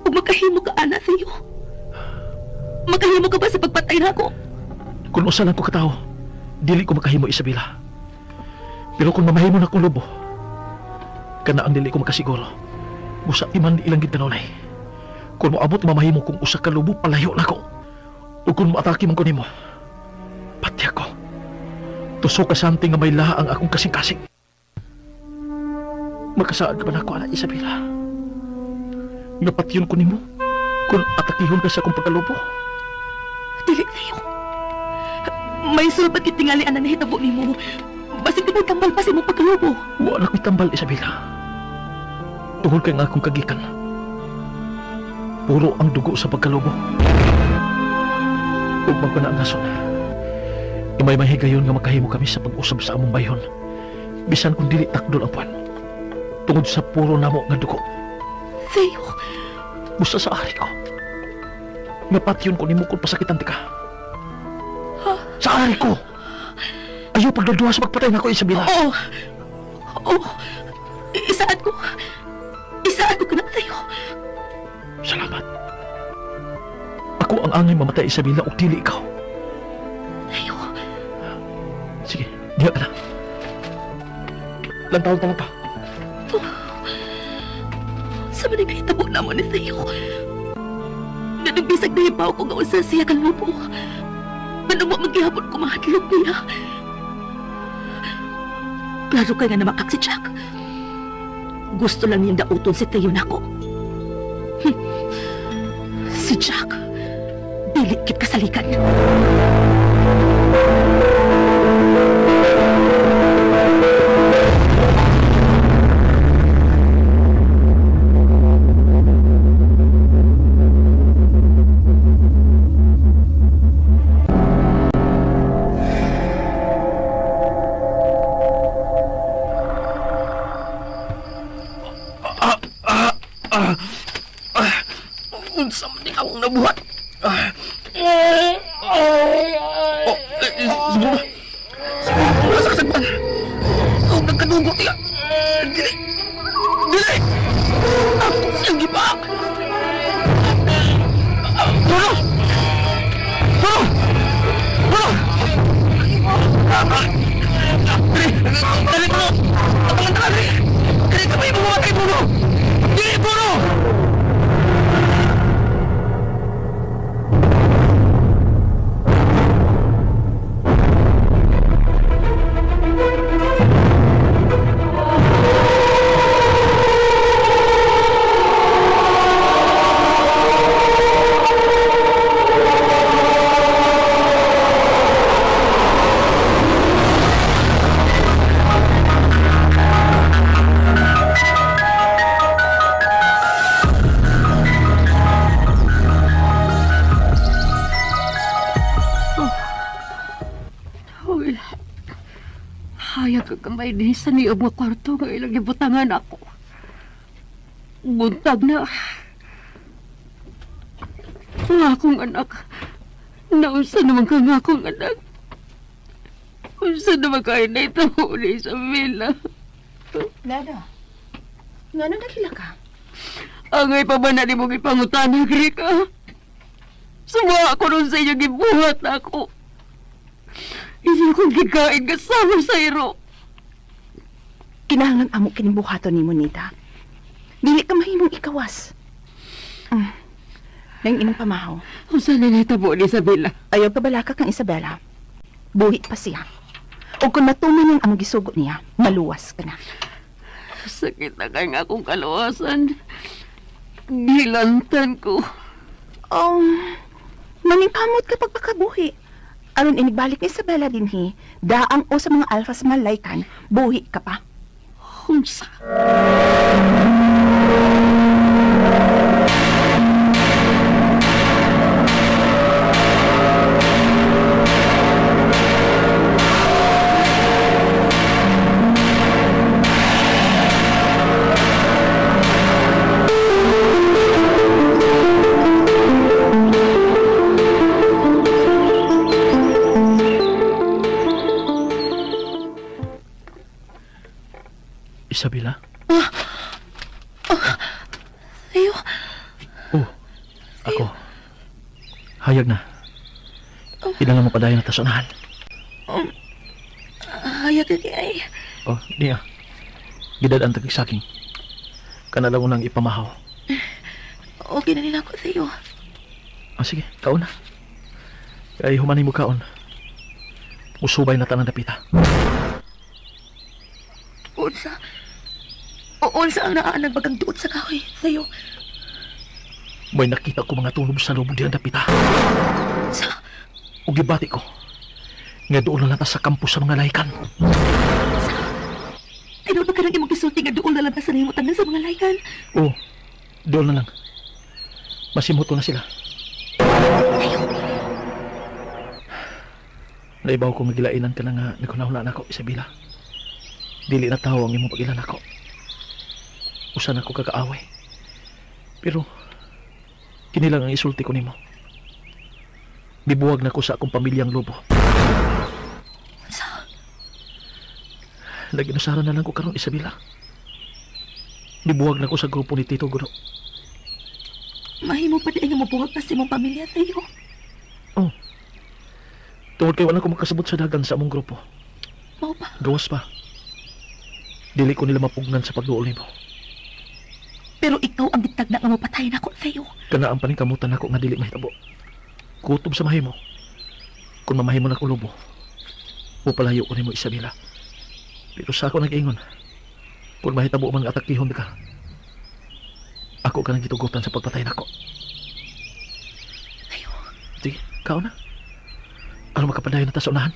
ug makahimo ka ana, Theo. Makahimo ka ba sa pagpatay nako? Kung usa lang ko katawo, dili ko makahimo, Isabela. Pero kung mamahimo na kong lubo, kana ang dili ko makasiguro. Busa iman ilang gid kanunay. Kung moabot mamahimo kung usa ka lubo, palayo nako. Ug kung moatake man ko nimo, pati ako. Tusok ka santi nga may laha ang akong kasing-kasing. Makasaad ka ba nako, ana, Isabela? Nga patyon ko nimo kung atakihon ka sa akong pagkalubo. Dili, Theo. May sulbat kitingali ang nahitabo nimo. Basig di may tambal pa sa imong pagkalubo. Wala ko'y tambal, Isabela. Tungod kay nga akong kagikan. Puro ang dugo sa pagkalubo. Ug man ko na ang nason. Imay mahigayon nga makahimo kami sa pag-usab sa among bayhon. Bisan kung dili takdol ang puwan. Tungod sa puro namo nga dugo. Theo. Busa sa ari ko. Napatyon ko nimo kung pasakitan ti ka. Ha? Sa ari ko. Ayaw pagdaduha sa pagpatay nako, Isabela. Oo. Oo. Isaad ko. Isaad ko kana, Theo. Salamat. Ako ang angay mamatay, Isabela, ug dili ikaw. Theo. Sige, diha ka na. Lantawon ta lang pa. Oh. Sa man nahitabo na mo ni Theo. Nanong bisag nahibaw ko nga unsa siya kalubo. Manong mo maghihapon ko mahadlok niya. Klaro kay nga namakak si Jack. Gusto lang niyang dauton si Theo nako. Si Jack, dili kit kasalikan. Unsa man ni akong nabuhat? Oh, siguro sa kasagpan. Ako nagkadugo niya. Dili! Dili! Ako siyang gibaak! Bruno! Bruno! Bruno! Dili! Dali, Bruno! Tapangan ka! Dili! Dili ka ba mamatay, Bruno? Dili, Bruno! Nagpatay din sa niyog nga kwarto nga ilang gibutangan ako. Buntag na. Nga akong anak. Naunsa naman ka nga akong anak. Unsa naman kayo na itaho ni Isabela. Nada, nga nang nagila ka? Angay pa ba na ni mong ipangutana, Grika? Sumuha ako nun sa inyong gibuhat ako. Hindi akong gikain kasama sa iro. Kinahanglan amo kining buhaton nimo, Nita. Dili ka mahimong ikawas. Nang imong pamahaw. Unsa na nahitabo ni Isabela? Ayaw pabalaka kang Isabela. Buhi pa siya. O kung matuman yung among gisugo niya, maluwas ka na. Sakit na kay nga akong kaluwasan. Gilantan ko. Oh, maningkamot ka pagpakabuhi. Aron inigbalik ni Isabela dinhi, daang o sa mga alpha sa malaykan, buhi ka pa. Unsa? Isabela? Theo? Oh, ako. Hayag na. Kailangan mo padayon na tasunahan. Hayag na di ay. Oh, niya. Gidad ang tagsaking. Kanala mo nang ipamahaw. Okay na nila ako, Theo. Ah, sige, kaon na. Kay humanin mo kaon. Usubay na tanang dapita. Unsa? Unsa ang naanag bagang duot sa kahoy, Theo? May nakita ko mga tulob sa lubog diyang dapita. Sa? Ug gibati ko nga doon na lang ta sa kampo sa mga laykan. Sa? Tinuod ba ka nang imong gisulti nga doon na lang ta sa nahimutangan sa mga laykan? Oo, doon na lang. Masimuto na sila. Theo! Naibaw ko nga gilainan ka na nga nagkunahula na ako, Isabela. Dili na tao ang imong pag-ilan ako. Usan ako kakaaway. Pero, kini lang ang isulti ko nimo. Bibuwag na ko sa akong pamilyang lobo. Sa? Naginusara na lang ko karon, Isabela. Bibuwag na ko sa grupo ni Tito Guro. Mahimo pa di nga mabuwag pa sa imong pamilya, Theo. Oh. Tungod kay wala ko makasabot sa dagan sa among grupo. Mao pa. Gawas pa. Dili ko nila mapugnan sa pagduol nimo. Pero ikaw ang gitagna nga mapatay nako, Theo. Kana ang paningkamutan nako nga dili mahitabo. Kutob sa mahimo. Kung mamahimo na ko lobo, mupalayo ko nimo, Isabela. Pero sa ako nag-ingon, kung mahitabo man nga atakihon ka, ako ka nang gitugutan sa pagpatay nako. Theo. Sige, kao na. Ano makapadayon na ta sa unahan?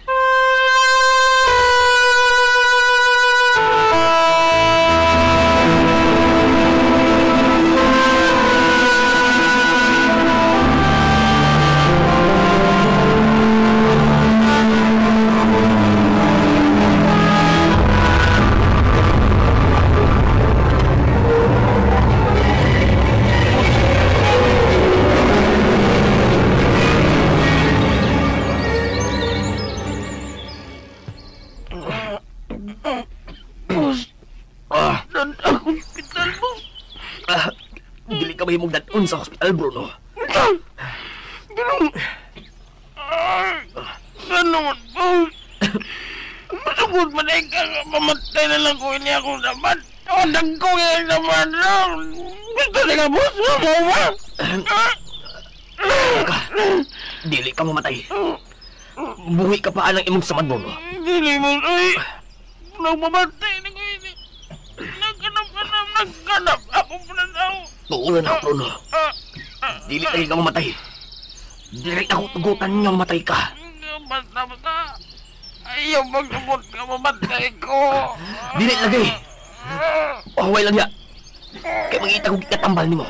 Dili ka mahimong dadon sa hospital, Bruno. Pero... Ano man, boss? Masugod man ay ka, mamatay na lang ko ini ako naman. Tawag ko ngayon naman. Gusto na ka, boss? Mo ba? Dili ka mamatay. Buhi ka pa anang imong samad, Bruno. Dili mo, ay. Nagmamatay na ko ini. Nagkanap. Ako pa na tao. Tuulan ako, Bruno. Dili tayo ka mamatay. Dili ako tugutan nga mamatay ka. Basta. Ayaw magtugot ka, mamatay ko. Dili lagi. Pahuway lang niya. Kaya mangita kong katambal nimo.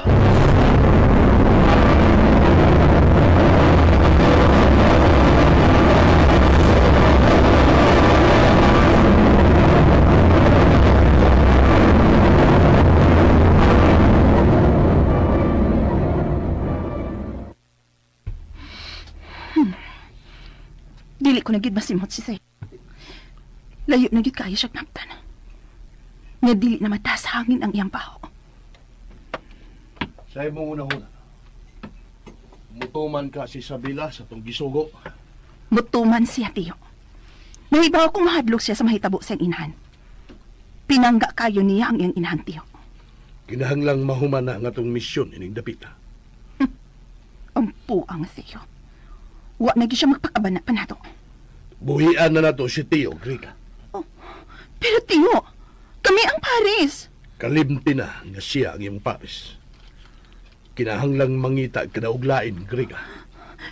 ko na gyud masimot si Theo. Layo na gyud kaayo siya naptan. Nga dili na mata sa hangin ang iyang baho. Sa imong una-una, mutuman ka si Isabela sa tong gisugo. Mutuman siya, Tiyo. Nahibaw kong mahadlok siya sa mahitabo sa iyang inahan. Pinangga kayo niya ang iyang inahan, Tiyo. Kinahanglang mahuman na ang atong misyon ining dapita. Ang puang, Tiyo. Wa na gyud siya magpakabana pa nato. Buhian na nato si Tiyo, Grika. Oh, pero Tiyo, kami ang pares. Kalimti na nga siya ang iyong pares. Kinahanglang mangita kadauglain, Grika.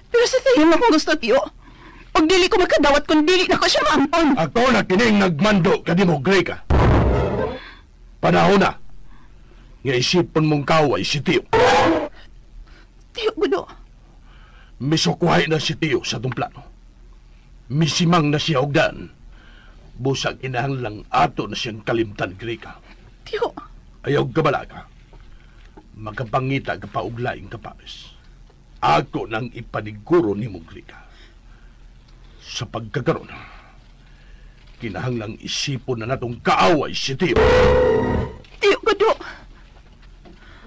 Pero sa Tiyo na kung gusto, Tiyo. Pag dili ko makadawat kung dili na ko siya maampon. Ako na kining nagmando kanimo, Grika. Panahon na nga isipon mong kaway si Tiyo. Tiyo, gudo. Misukwahi na si Tiyo sa itong plano. Misimang na siya og daan. Busag kinahanglang ato na siyang kalimtan, Grika. Tiyo. Ayaw kabala ka. Makapangita ka pa og laing kapares. Ako nang ipaniguro nimo, Grika. Sa pagkakaroon, kinahanglang isipon na natong kaaway si Tiyo. Tiyo, gudo.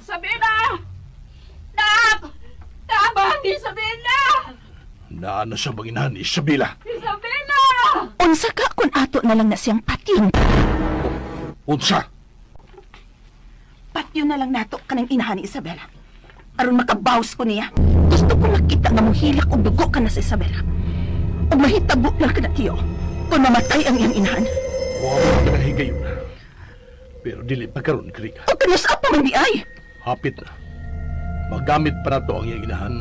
Sabina! Nak! Tabang, Isabela! Naa na sa banginahan, Isabela. Isabela! Unsa ka kung ato na lang na siyang patyon? Unsa? Patyon na lang nato kanang inahan ni Isabela. Aron makabaws ko niya. Gusto ko makita nga mohilak og dugo ka na sa Isabela. Og mahitabo lang ka na, Tiyo, kung mamatay ang iyang inahan. Wa mo ka nahigayon. Pero dili pa karon, Grika. O kanus pa man di ay? Hapit na. Magamit pa nato ang iyang inahan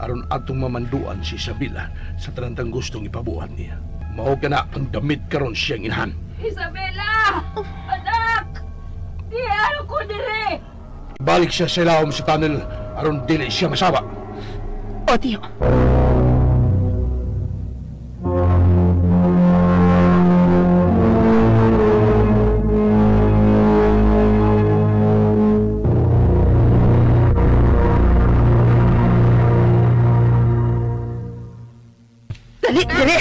aron atong mamanduan si Isabela sa tanang gustong ipabuhat niya. Mao ka na ang damit karon siyang inahan. Isabela! Oh. Anak! Di ano ko dire! Balik siya sa ilawom sa tunnel aron dili siya masawa. O, Tiyo. Dali, dali!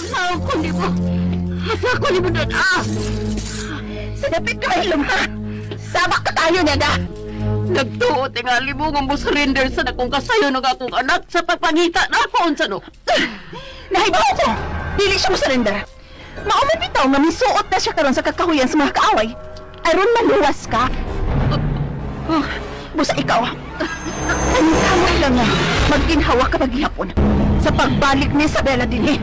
Sako ni mo! Sako ni mo doon! Ah! Sa dapit ka, hilom ha! Sabak ka tayo, Neda! Nagtuo, tingali mo nga mo surrender sa nakong kasayo ng akong anak sa pagpangita na ako, unsa no? Nahibaw ko! Dili siya mo surrender! Mauman bitaw nga misuot na siya karon sa kakahuyan sa mga kaaway. Aron maluwas ka. Busa ikaw, ang kamay lang nga magginhawa ka paghihapon sa pagbalik ni Isabela dinhi.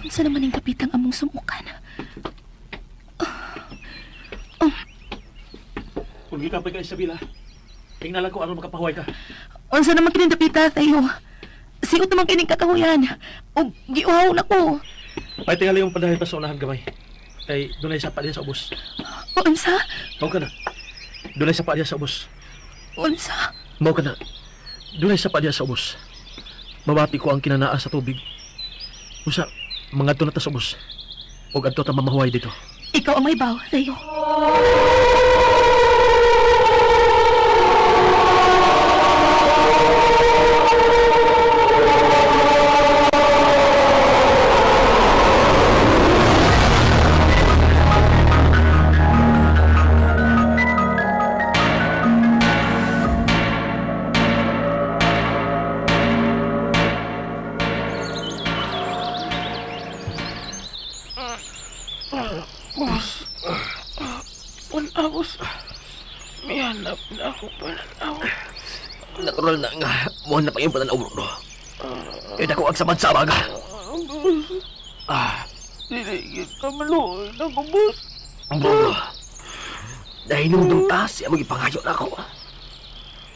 Unsa naman ang kapitang among sumukan? Kung gikampay ka, Isabela, tingnan lang ko aron makapahuway ka. Unsa naman kining dapita, Tayo? Sigot naman kining kakahuyan. O giuhaw na ko. Ay, tingali yung padayon pa sa unahan gamay. Kay dunay sapa diya sa ubos. Unsa? Mao ka na. Dunay sapa diya sa ubos. Unsa? Mao ka na. Dunay sapa diya sa ubos. Mabati ko ang kinanaa sa tubig. Usa, mga na ta sa ubos. Og adto ta mamahuway dito. Ikaw ang may baw, Leo. Boss, boss, mihanap na ako pananaw. Natural na nga, muhan na pa yung pananaw, bro. Kaya dako ang samad-samag. Boss, dili ka maluoy na ko, boss. Bro, dahil nung ta, siya mag-ipangayo na ako.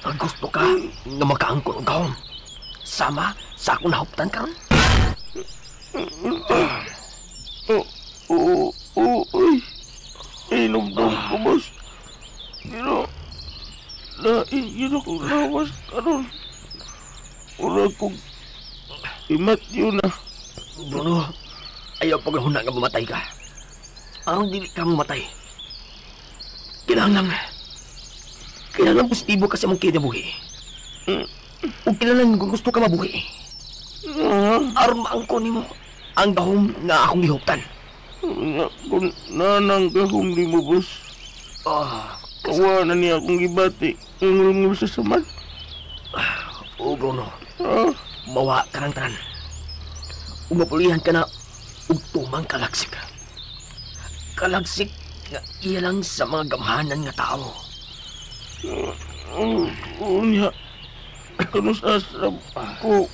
Ang gusto ka nga makaangkon og gahom. Sama sa akong nahuptan karon. Uy, inom-dom ko, ko, boss. Pero, lain yun akong lawas karon. Mura kong imatyo na. Bruno, ayaw paghuna nga mamatay ka. Aron dili ka mamatay. Kailangan positibo ka sa mong kinabuhi. O kailangan gusto ka mabuhi. Aron maangko nimo ang gahom nga akong gihuptan. Kung nanang gahom nimo, boss. Kawa na niya akong gibati. Ngulngul sa samad. Oo, Bruno. Mawa ka ng tanan. Umapulihan ka na ug tumang kalagsik. Kalagsik nga iya lang sa mga gamhanan nga tao. Unya, kanus asrap ko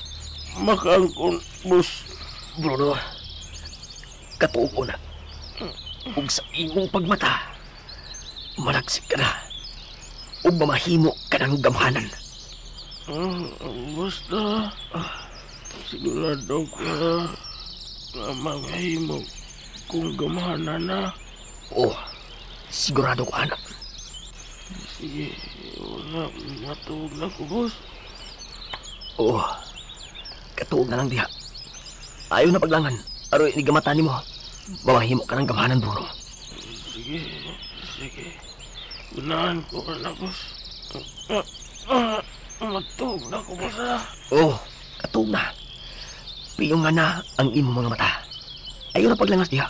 makaangkon, boss. Bruno, katuog ko na. Ug sa imong pagmata, malagsik ka na. Ug mamahimo ka ng gamhanan. Basta, sigurado ka na mamahimo kung gamhanan na. Oo, sigurado ko, anak. Sige, wala, matuog na ko, boss. Oo, katuog na lang diha. Ayaw na paglangan. Aroy, ni gamata nimo. Mamahimo ka ng gamhanan, Bruno. Sige, sige. Gunahan ko ka na, boss. Matuog na ko, boss, ha? Oo, katuog na. Piyong nga na ang imong mga mata. Ayaw na paglangas diha.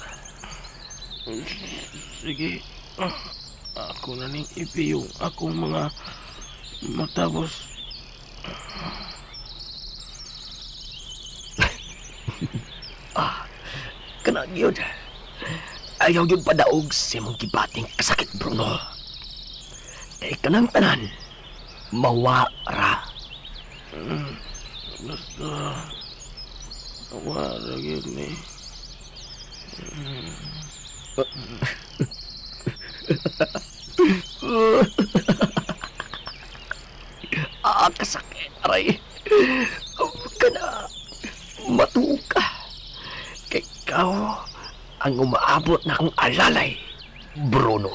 Sige. Ako na ning ipiyong akong mga mata, boss. Kana gyud. Ayaw gyud padaog sa imong gibating kasakit, Bruno. Kay kanang tanan mawa ra. Basta mawa ra gyud ni. Kasakit, aray. Kana matuog ka. Kay ikaw ang umaabot na akong alalay, Bruno.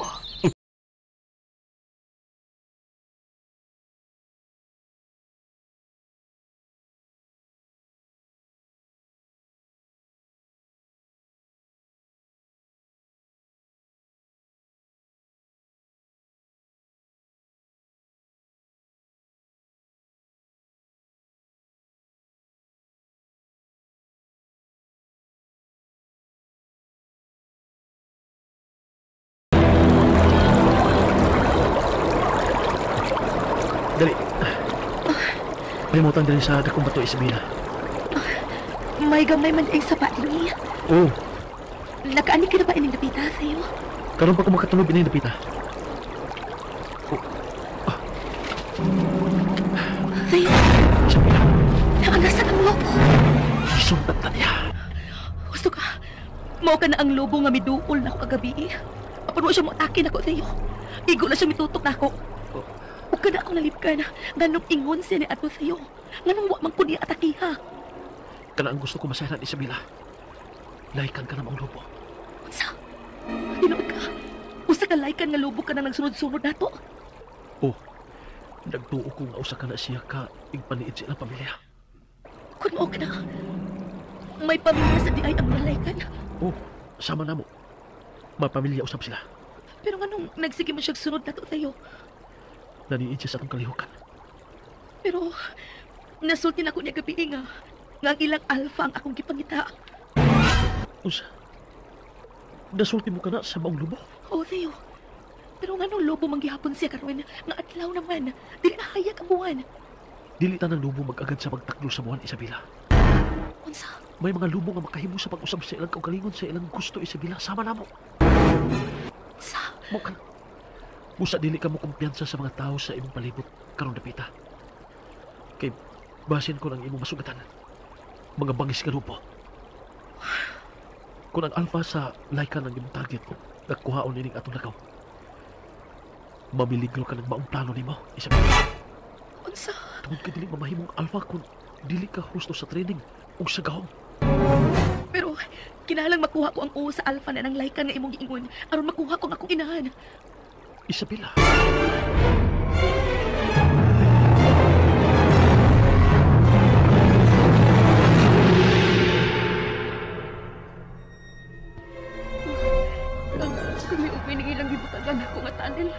Dali. Palimutan dali sa dakong bato, Isabela. May gamay man ay sapa ini. Oo. Nakaani ka na ba ining dapita sa'yo? Karon pa ko makatulog ining dapita. Oh. Sa'yo? Isabela. Naangasan ang lobo. Isuntat na niya. Gusto ka? Mao ka na ang lobo nga miduol na ako kagabi. Apan mo siya mo atake na ko sa'yo. Igo na siya mitutok na ako. Huwag ka na akong nalipkan. Ganong ingon siya ni ato sa'yo. Ganong wa man ko niya atakiha. Kana ang gusto ko masayanan, Isabela. Laikan ka na maong lobo. Unsa? Tinuod ka? Usa ka laikan nga lobo ka na nagsunod-sunod nato? Oh, nagtuo ko nga usa ka na siya ka igpaniid sa ilang pamilya. Kun mao ka na, may pamilya sa diay ang mga laikan. Oh, sama na mo. Mapamilya usab sila. Pero nganong nagsige man siya sunod nato sa'yo? Naniid siya sa atong kalihukan. Pero nasulti na ko niya gabi nga ang ilang alpha ang akong gipangita. Unsa? Nasulti mo ka na sa maong lobo? Oo, Theo. Pero nganong lobo manggihapon siya karon nga adlaw naman, dili na hayag ang buwan. Dili ta ng lobo mag-agad sa pagtaklo sa buwan, Isabela. Unsa? May mga lobo nga makahimo sa pag-usab sa ilang kaugalingon sa ilang gusto, Isabela. Sama namo. Unsa? Mo ka. Busa dili ka mo kumpiyansa sa mga tao sa imong palibot karon dapita. Kay basin ko ng imong masugatan. Mga bangis ka lobo. Kung ang alpha sa laikan ang imong target, nagkuhaon nining atong lakaw. Mamiligro ka ng maong plano nimo, Isabela. Unsa? Tungod ka dili mamahimong alpha kung dili ka husto sa training ug sa gahom. Pero kinahanglan makuha ko ang uo sa alpha na nang laikan nga imong giingon aron makuha ko ang akong inahan. Isabela. Ilang gibutagan ako nga tunnel.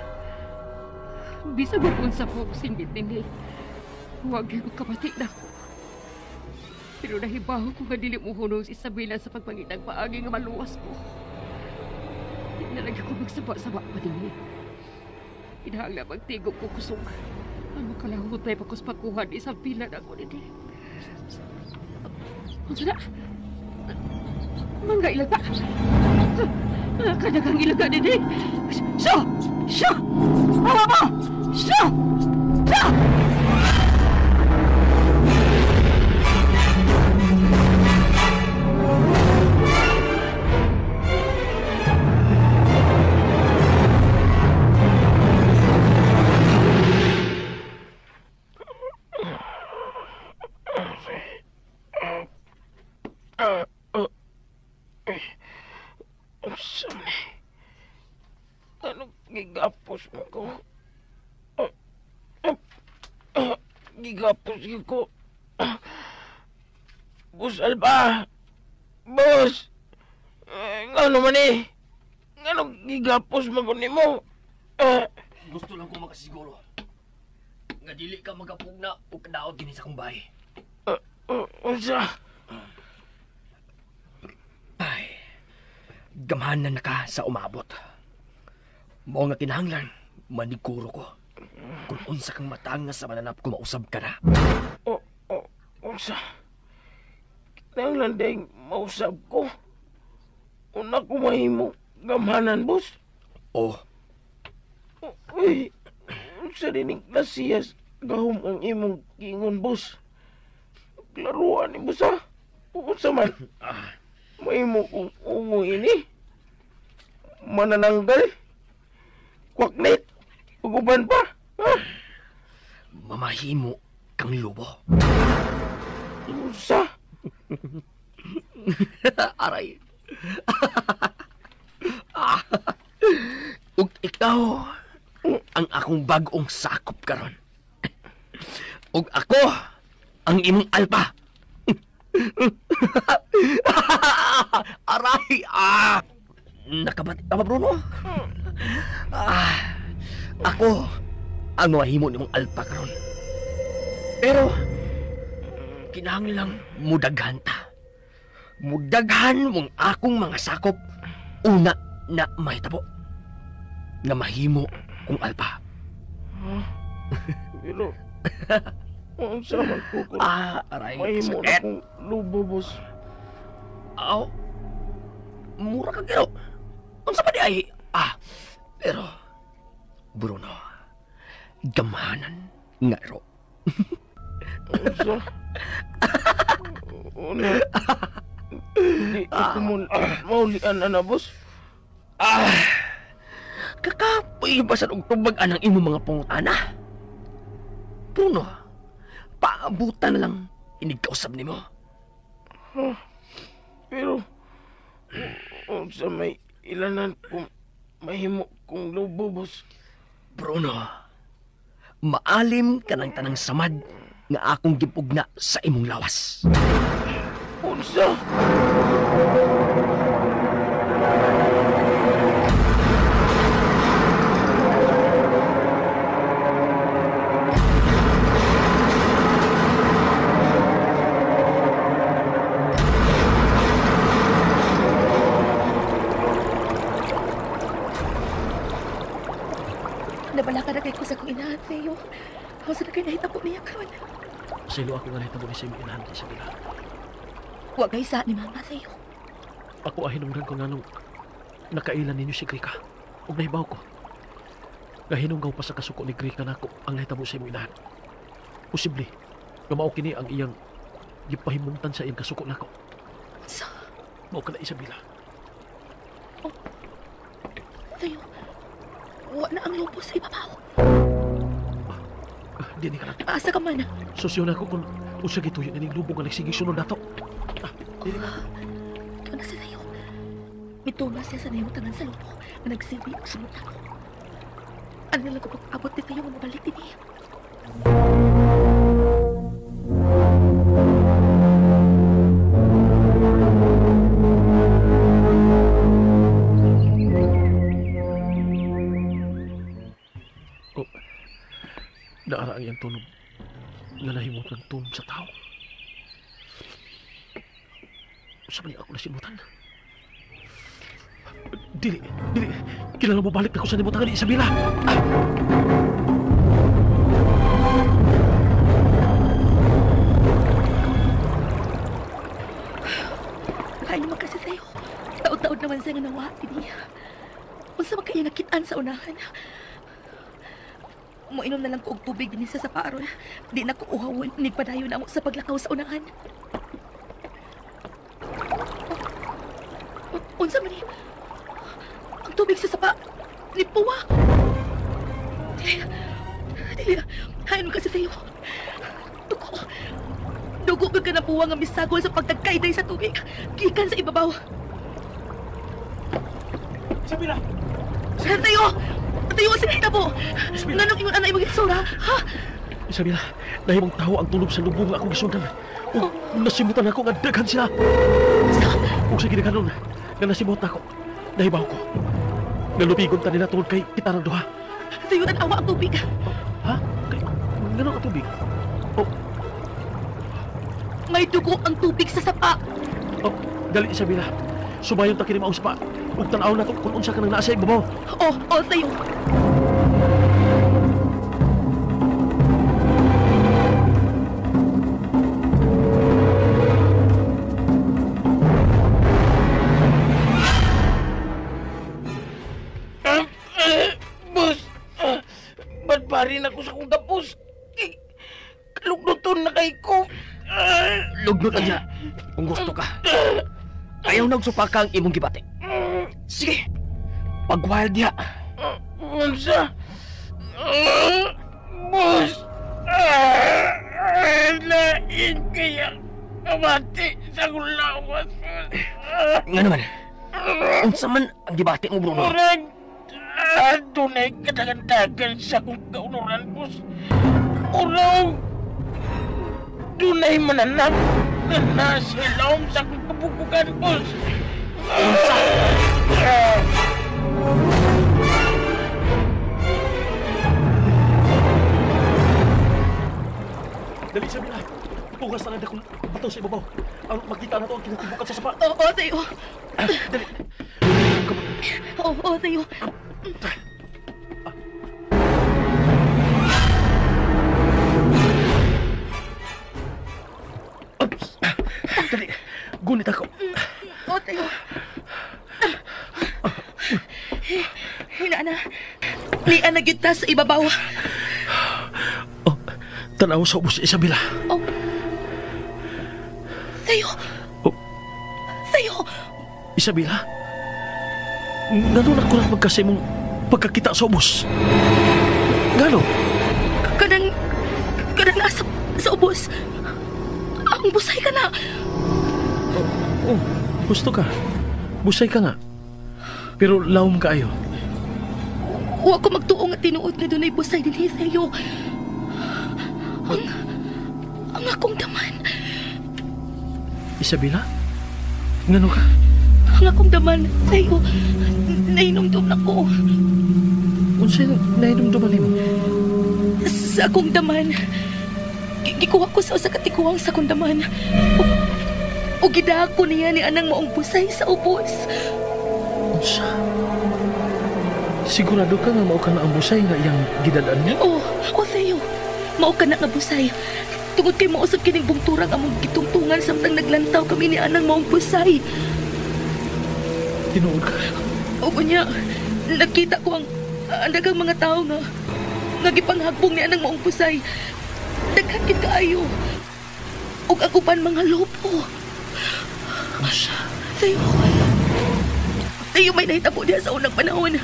Bisag unsa po singgit dinhi. Huwag ko kapati na ko. Pero nahibaw ko nga dili mo hunong si Isabela sa pagpangitag paagi nga maluwas ko. Di na lang ako magsaba-saba pa dinhi. Kinahanglan magtigom ko kusog. Ang makalahutay pa ko sa pagkuha ni Isabela na ako dinhi. Unsa na? Mangga ilaga. Kadagang ilaga dinhi. Syo! Syo! Hawa mo! Syo! Syo! Ano gigapos mo ko? Gigapos ko. Boss Alba! Boss! Ngano man eh? Ngano gigapos mo ko nimo? Gusto lang ko makasiguro nga dili ka magapugna o kadaot dinhi sa akong bahay. Unsa? Ay, gamhanan na ka sa umabot. Mao nga kinahanglan maniguro ko. Kung unsa kang matanga sa mananap ko mausab ka na. Unsa? Kinahanglan ding mausab ko. Una ko mahimo gamhanan, boss. Oh. Uy, unsa din klasiyas gahom ang imong giingon, boss. Klaruan ni boss, ha? Unsa man? Mahimo kong ungo ini. Manananggal. Kwaknit. Uguban pa. Ha? Mamahimo kang lobo. Unsa? Aray. Ug ikaw ang akong bag-ong sakop karon. Ug ako ang imong alpa. Aray! Ah! Nakabati ka ba, Bruno? Ako ang mahimo nimong alpa karon. Pero kinahanglang mudaghan ta. Mudaghan mong akong mga sakop una na mahitabo. Nga mahimo kong alpa. Pero unsa man ko kung aray, mahimo na kong lubo, boss. Aw, mura ka giro. Unsa pa di ay? Pero Bruno, gamhanan nga ro. Unsa? Una, di ako mo maulian ana, boss. Kakapoy ba sa og tubag anang imong mga pangutana? Bruno, paabutan na lang inigkausap nimo. Pero unsa may ilanan kung mahimo kong lubo, boss? Bruno, maalim ka ng tanang samad nga akong gipugna sa imong lawas. Unsa? Nabalaka na kay ko sa kong inahan, Theo. Ako sa na kayo nahitabo niya karon. Silo ako nga nahitabo ni sa imong inahan, Isabela. Huwag kayo sa ni Mama, Theo. Ako ay hinungdan ko nga nung nakailan ninyo si Grika. Ug nahibaw ko. Gahinunggaw pa sa kasuko ni Grika nako ang nahitabo sa imong inahan. Posible nga mao kini ang iyang gipahimungtan sa iyang kasuko nako. Sa? Mao ka na, Isabela. Oh. Theo, wa na ang lupo sa ibabaw. Di ni ka lang. Asa ka man? Susyon ako kung usa gituyo na ning lubong nga nagsige sunod nato. Di ni ka. Ikaw na si Theo. Mituna siya sa nahimutangan sa lupo nga nagsilbi og sunod nako. Ano lang ko pag-abot ni tayo nga mabalik din eh. Oh, naara ang iyang tunog. Nga nahimot ng tunog sa tao. Sa mali ako nasimutan. Dili, dili. Kilala mo balik ako sa nimutangan ni Isabela. Ah! Kaya naman kasi sa'yo. Taod-taod naman siya nga nawa, hindi. Unsa man kaya nakitaan sa unahan. Moinom na lang ko og tubig dinhi sa sapa aron. Di na ko uhawon, nigpadayon na mo sa paglakaw sa unahan. Unsa man ni? Ang tubig sa sapa nipuwa. Dili, dili. Hain mo kasi sa'yo. Dugo. Dugo ka na puwa nga misagol sa pagtagkayday sa tubig. Gikan sa ibabaw. Isabela! Tayo! Tayo ang sinahitabo! Nganong ingon anay imong itsura? Ha? Isabela, nahimong tao ang tulob sa lubong nga akong gisundan. O, nasimutan ako nga daghan sila. Ug sa ginikanon nga nasimot ako, nahibaw ko. Nalubigon ta nila tungod kay kita ng duha. Tayo, tan-awa ang tubig. Ha? Kay, nganong ang tubig? Oh. May dugo ang tubig sa sapa. Oh, dali Isabela. Sumayon ta kini maong sapa. Ug tan-aw na to kung unsa ka nang naa sa ibabaw. Oh, oh, tayo. Boss, ba't pa rin ako sa kong tapos? Eh, kalugnuton na kay ko. Lugnot na niya kung gusto ka. Ayaw nagsupaka ang imong gibati. Sige, pag-wild diha. Unsa? Boss, lain kaya kabati sa kong lawas. Nga naman, unsa man ang gibati mo, Bruno? Murag, dunay kadagandagan sa kong kaunuran, boss. Murag, dunay mananap na nasa ilawom sa kong kabukukan, boss. Unsa? Dali, Isabela. Tugas na lang akong bato sa ibabaw. Aron makita na to ang kinatibukan sa sapa. Oo, tayo. Dali. Oo, tayo. Oops. Dali. Gunit ako. Oo, tayo. Hina na. Lian na gyud ta sa ibabaw. Oh, tanaw sa ubos, Isabela. Oh. Tayo. Oh. Tayo. Isabela? Ngano na ko lang magkasay mong pagkakita sa ubos? Ngano? Kanang nasa sa ubos. Ang busay ka na. Oh, gusto ka. Busay ka nga. Pero lawom kaayo. Wa ko magtuo nga tinuod nga dunay busay dinhi sayo. Ang akong daman. Isabela? Ngano ka? Ang akong daman sayo. Nahinumdum na ko. Unsay nahinumduman nimo? Sa akong daman. Gikuha ko sa usa ka tiguang sa akong daman. O gidako niya ni anang maong busay sa ubos. Unsa? Sigurado ka nga mao ka na ang busay nga iyang gidadaan niya? Oo, oh, Theo. Mao ka na nga busay. Tungod kay mausap kining bungturang among gitungtungan samtang naglantaw kami ni anang maong busay. Tinuod ka? Oo niya, nakita ko ang daghang mga tao nga gipanghagbong ni anang maong busay. Daghan gid kaayo. Ug ang uban mga lobo. Unsa? Theo, Theo, may nahitabo diha sa unang panahon.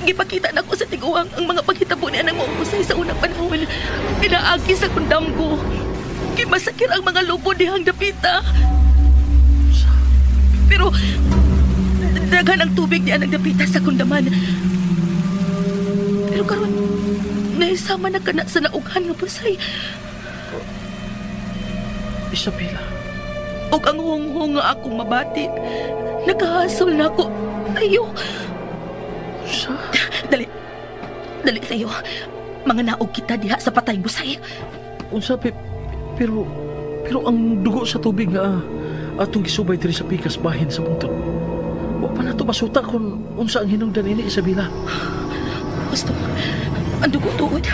Gipakita na ko sa tiguang ang mga paghitabo ni anang maong busay sa unang panahon. Pinaagi sa kundamgo. Gimasakir ang mga lobo dihang dapita. Pero daghan ang tubig ni anang dapita sa kundaman. Pero karon naisama na ka na sa naughan nga busay. Isabela. Og ang hunghong nga akong mabati, nakahasol na ako. Ayo. Sa? Dali. Dali sa'yo. Mga naog kita diha sa patay busay. Unsa, pero ang dugo sa tubig nga atong gisubay diri sa pikas bahin sa bungtod. Wa pa nato masuta kung unsa ang hinungdan ini, Isabela. Gusto. Ang dugo tuod.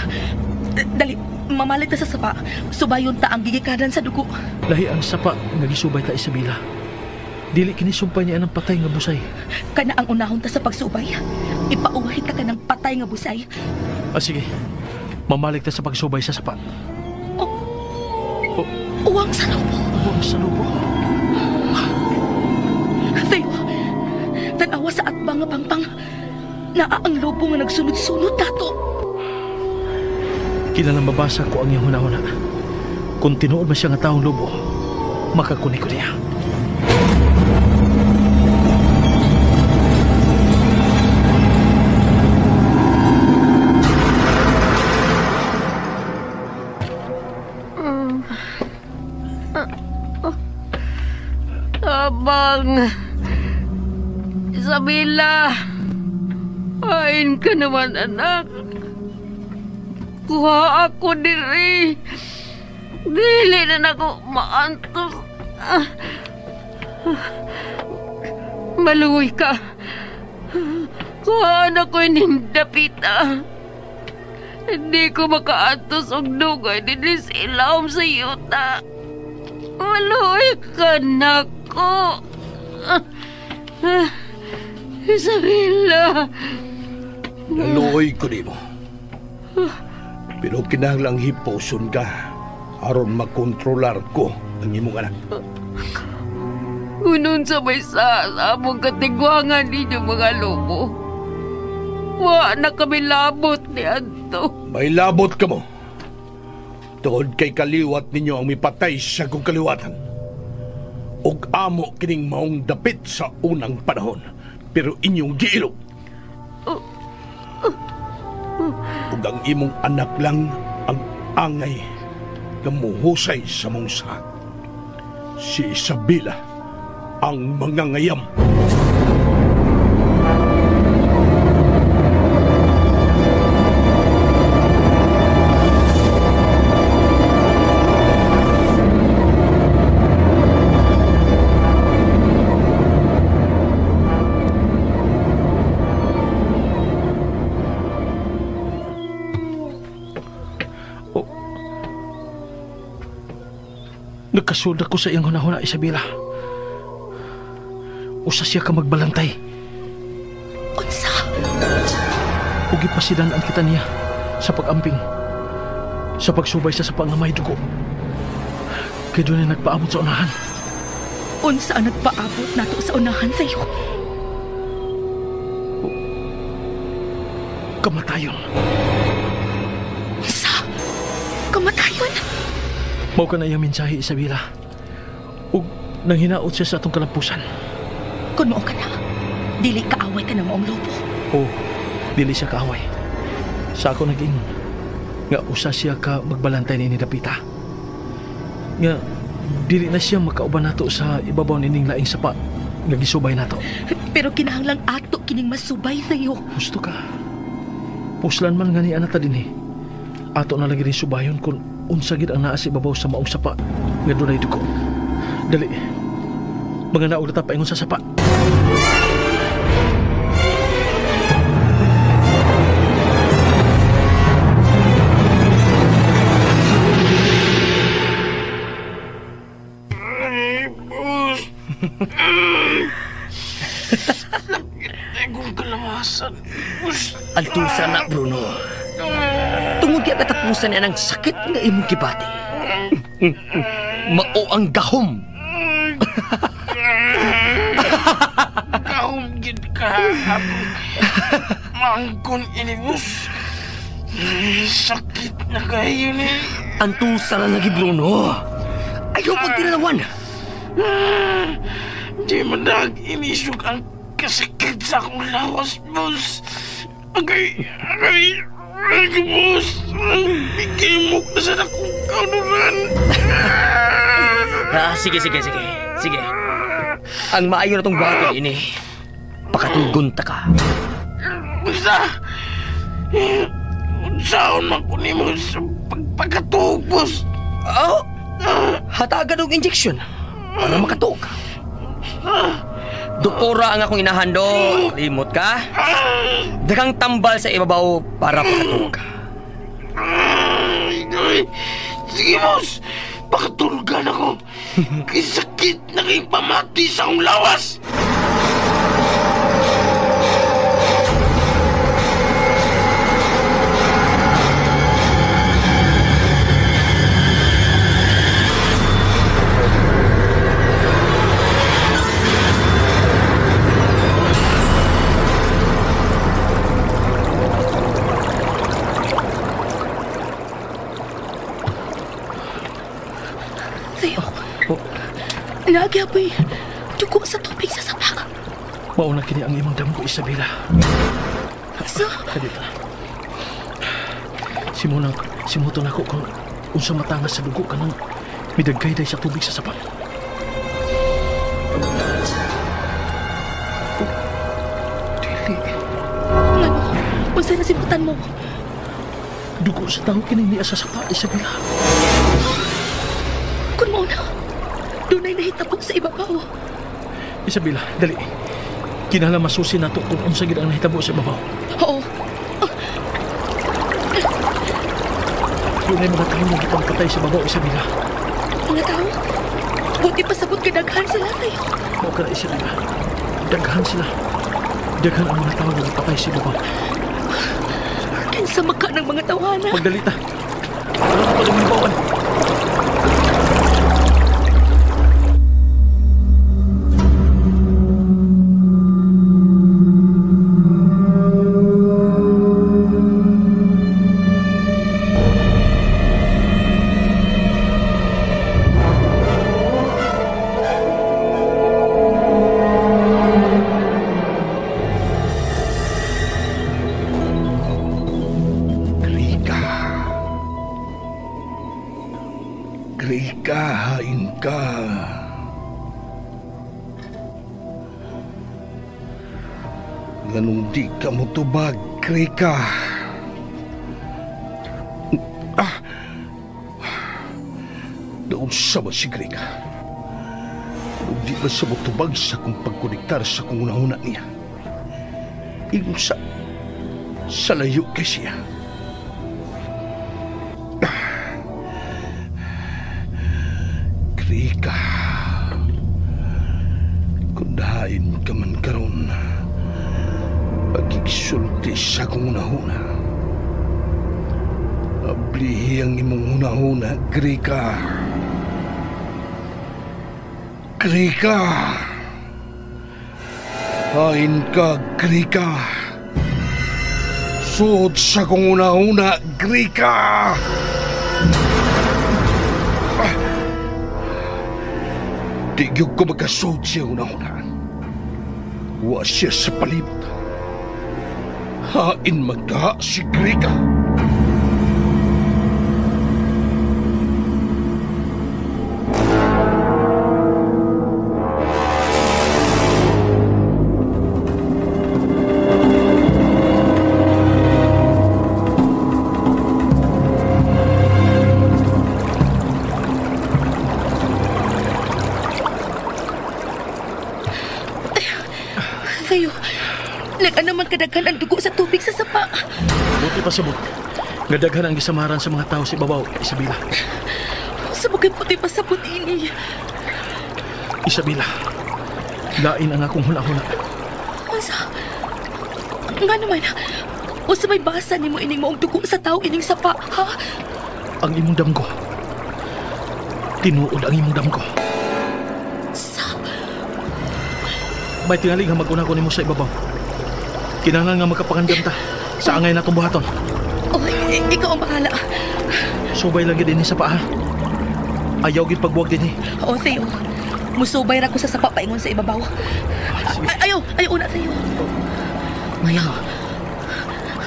Dali, mamalit ta sa sapa. Subayon ta ang gigikanan sa dugo. Lahi ang sapa nga gisubay ta, Isabela. Dili kini sumpay niya ng patay nga busay. Kana ang unahon ta sa pagsubay. Ipauhay ta ka ng patay nga busay. Ah, sige. Mamalik ta sa pagsubay sa sapa. Oh. Oh. Uwang sa lobo. Uwang sa lobo. Theo, tanawa sa atbang nga pangpang. Naa ang lobo nga nagsunod-sunod nato. Kinahanglan mabasa ko ang iyang hunahuna. Kung tinuod ba siya nga taong lobo, makakuni ko niya. Abang, Isabela, ain ka naman, anak. Kuha ako diri. Dili na nako maantos. Maluoy ka. Kuha na ko ining dapita. Hindi ko makaantos og dugay dinhi sa ilawom sa yuta. Maluoy ka nako. Isabela. Naluoy ko nimo. Pero kinahanglang hiposon ka aron makontrolar ko ang imong anak. Kunon sa may sa among katigwangan ninyo mga lobo. Wa na kami labot ni Anto. May labot ka mo. Tungod kay kaliwat ninyo ang mipatay sa kong kaliwatan. Og amo kining maong dapit sa unang panahon, pero inyong giilog. Ug ang imong anak lang ang angay nga muhusay sa mong saat. Si Isabela ang mangangayam. Nagkasuda ko sa iyang hunahuna, Isabela. Usa siya ka magbalantay. Unsa? Ug gipasidan-an kita niya sa pag-amping, sa pagsubay sa sapa nga may dugo. Kay doon na nagpaabot sa unahan. Unsa ang nagpaabot nato sa unahan sa'yo? Kamatayon. Unsa? Kamatayon? Mao ka na iyang mensahe, Isabela. Ug nanghinaot siya sa atong kalampusan. Kung mao ka na, dili kaaway ka na maong lobo. Oo, dili siya kaaway. Sa ako nag-ingon, nga usa siya ka magbalantay ni Dapita. Nga dili na siya makauban nato sa ibabaw nining laing sapa nga gisubay nato. Pero kinahanglang ato kining masubay sa'yo. Gusto ka. Puslan man nga ni anata dinhi. Ato na lang rin subayon kung unsa gid ang naa sa ibabaw sa maong sapa nga dunay dugo. Dali. Mga naog na ta paingon sa sapa. Ay, boss. Sakit akong kalawasan. Altusa na, Bruno. Tungod kay katapusan niya ng sakit nga imong gibati. Mao ang gahom. Gahom gid ka. Mangkon ini, boss. Sakit na kayo ni. Antusa na lagi, Bruno. Ayaw pagtinalawan. Di man inisog ang kasakit sa akong lawas, boss. Agay, agay. Boss, bigay mo na sa akong kaunuran. Sige. Sige. Ang maayo na itong buhaton ini, pakatulgon ta ka. Basta, unsaon man ko nimo sa pagpakatuog, boss? Oh, hatagan og injection para makatuog ka. Doktora ang akong inahando. Limot ka. Daghang tambal sa ibabaw para pakatuog ka. Sige, boss. Pakatulgan ako. Kisakit na kayong pamati sa akong lawas. Nagyapoy, dugo sa tubig sa sapak. Mauna kini ang imong damgo, Isabela. So? Kadita. Simuto na ko kung unsa matangas sa dugo kanang midagkay day sa tubig sa sapak. Oh, dili. Ngano? Unsa na simutan mo? Dugo sa tao kini niya sa sapa, Isabela. Kun mo na. Dunay nahitabo sa ibabaw. Isabela, dali. Kinahanglan masusi nato kung unsa gid ang nahitabo sa ibabaw. Oo. Dunay mga tao nga gipangpatay sa ibabaw, Isabela. Mga tao? Buti pa sabot kay daghan sila tayo. Mao ka na, Isabela. Daghan sila. Daghan ang mga tao nga gipatay sa ibabaw. Kinsa maka ng mga tawhana. Magdali ta. Wala ka pa lumibawan. Grika, hain ka. Ganong di ka mutubag, Grika. Ah! Doon sama si Grika. Ganong di ba siya mutubag sa kong pagkonektar sa kong unahuna niya. Ingon sa layo kay siya. Grika, kung dahain ka man karon, pagigsulti sa akong unahuna. Ablihi ang imong hunahuna, Grika. Grika! Hain ka, Grika! Suot sa akong unahuna, Grika! Di gyud ko magkasuod siya una-una. Wa siya sa palibot. Hain magkaha si Grika. Nag-ano man kadaghan ang dugo sa tubig sa sapa. Buti pa sabot. Gadaghan ang gisamaran sa mga tao sa ibabaw, Isabela. Sa bukay puti pa sabot ini. Isabela, lain ang akong huna-huna. Unsa? Nga naman, unsa may basa nimo ining maong dugo sa tao ining sapa, ha? Ang imong damgo. Tinuod ang imong damgo. Sa? May tingali nga mag-una ko nimo sa ibabaw. Kinahanglan nga magkapangandam ta sa angay natong buhaton. Oh, ikaw ang bahala. Subay lang gid ini sa paa. Ayaw gid pagbuwag dinhi. Oo, Theo. Musubay ra ko sa sapa paingon sa ibabaw. Ayaw, ayaw una, Theo. Ayaw.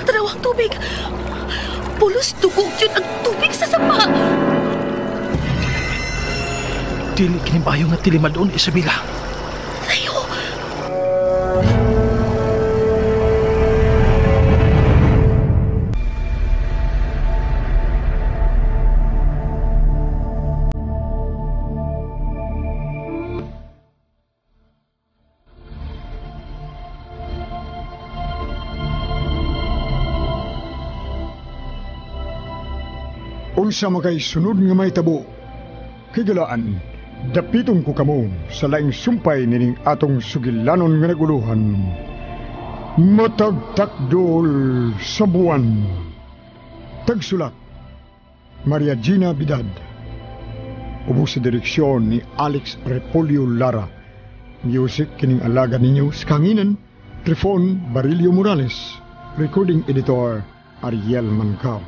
Tanaw ang tubig. Pulos dugo yun ang tubig sa sapa. Dili kini bayo nga tilimadon, Isabela. Sayo! Unsa makay sunod nga mahitabo, kigalaan, dapiton ko kamo sa laing sumpay nining atong sugilanon nga naguluhan. Matagtakdol sa buwan. Tagsulat, Maria Gina Bidad. Ubos sa direksyon ni Alex Repolyo Lara. Music kining alaga ninyo sa kanginan, Trifon Barillo Morales. Recording editor, Ariel Mancao.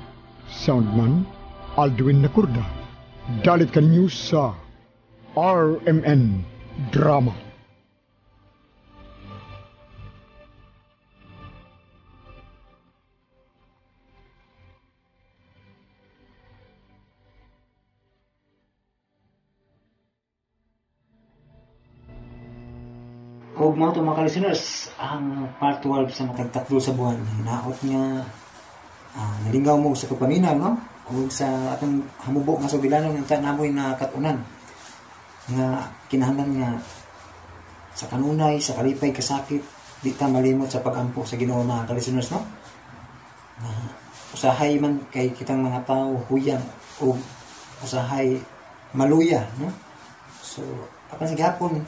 Soundman, Aldwin Nakurda. Dalit kaninyo sa RMN Drama. Ug mga to mga listeners, ang part 12 sa Matagtakdol sa Buwan, hinaot nga nalingaw mo sa pagpaminaw, no? Ug sa atong hamubo nga sugilanon unta namoy na katunan nga kinahanglan nga sa kanunay, sa kalipay, kasakit, di ta malimot sa pagampo sa Ginoo mga ka-listeners, no? Usahay man kay kitang mga tao huyang ug usahay maluya, no? So apan sa gihapon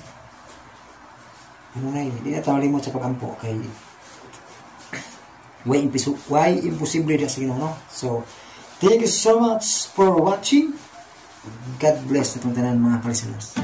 kanunay di ta malimot sa pagampo kay why imposible di sa Ginoo, no? So thank you so much for watching. God bless natong tanan mga ka-listeners.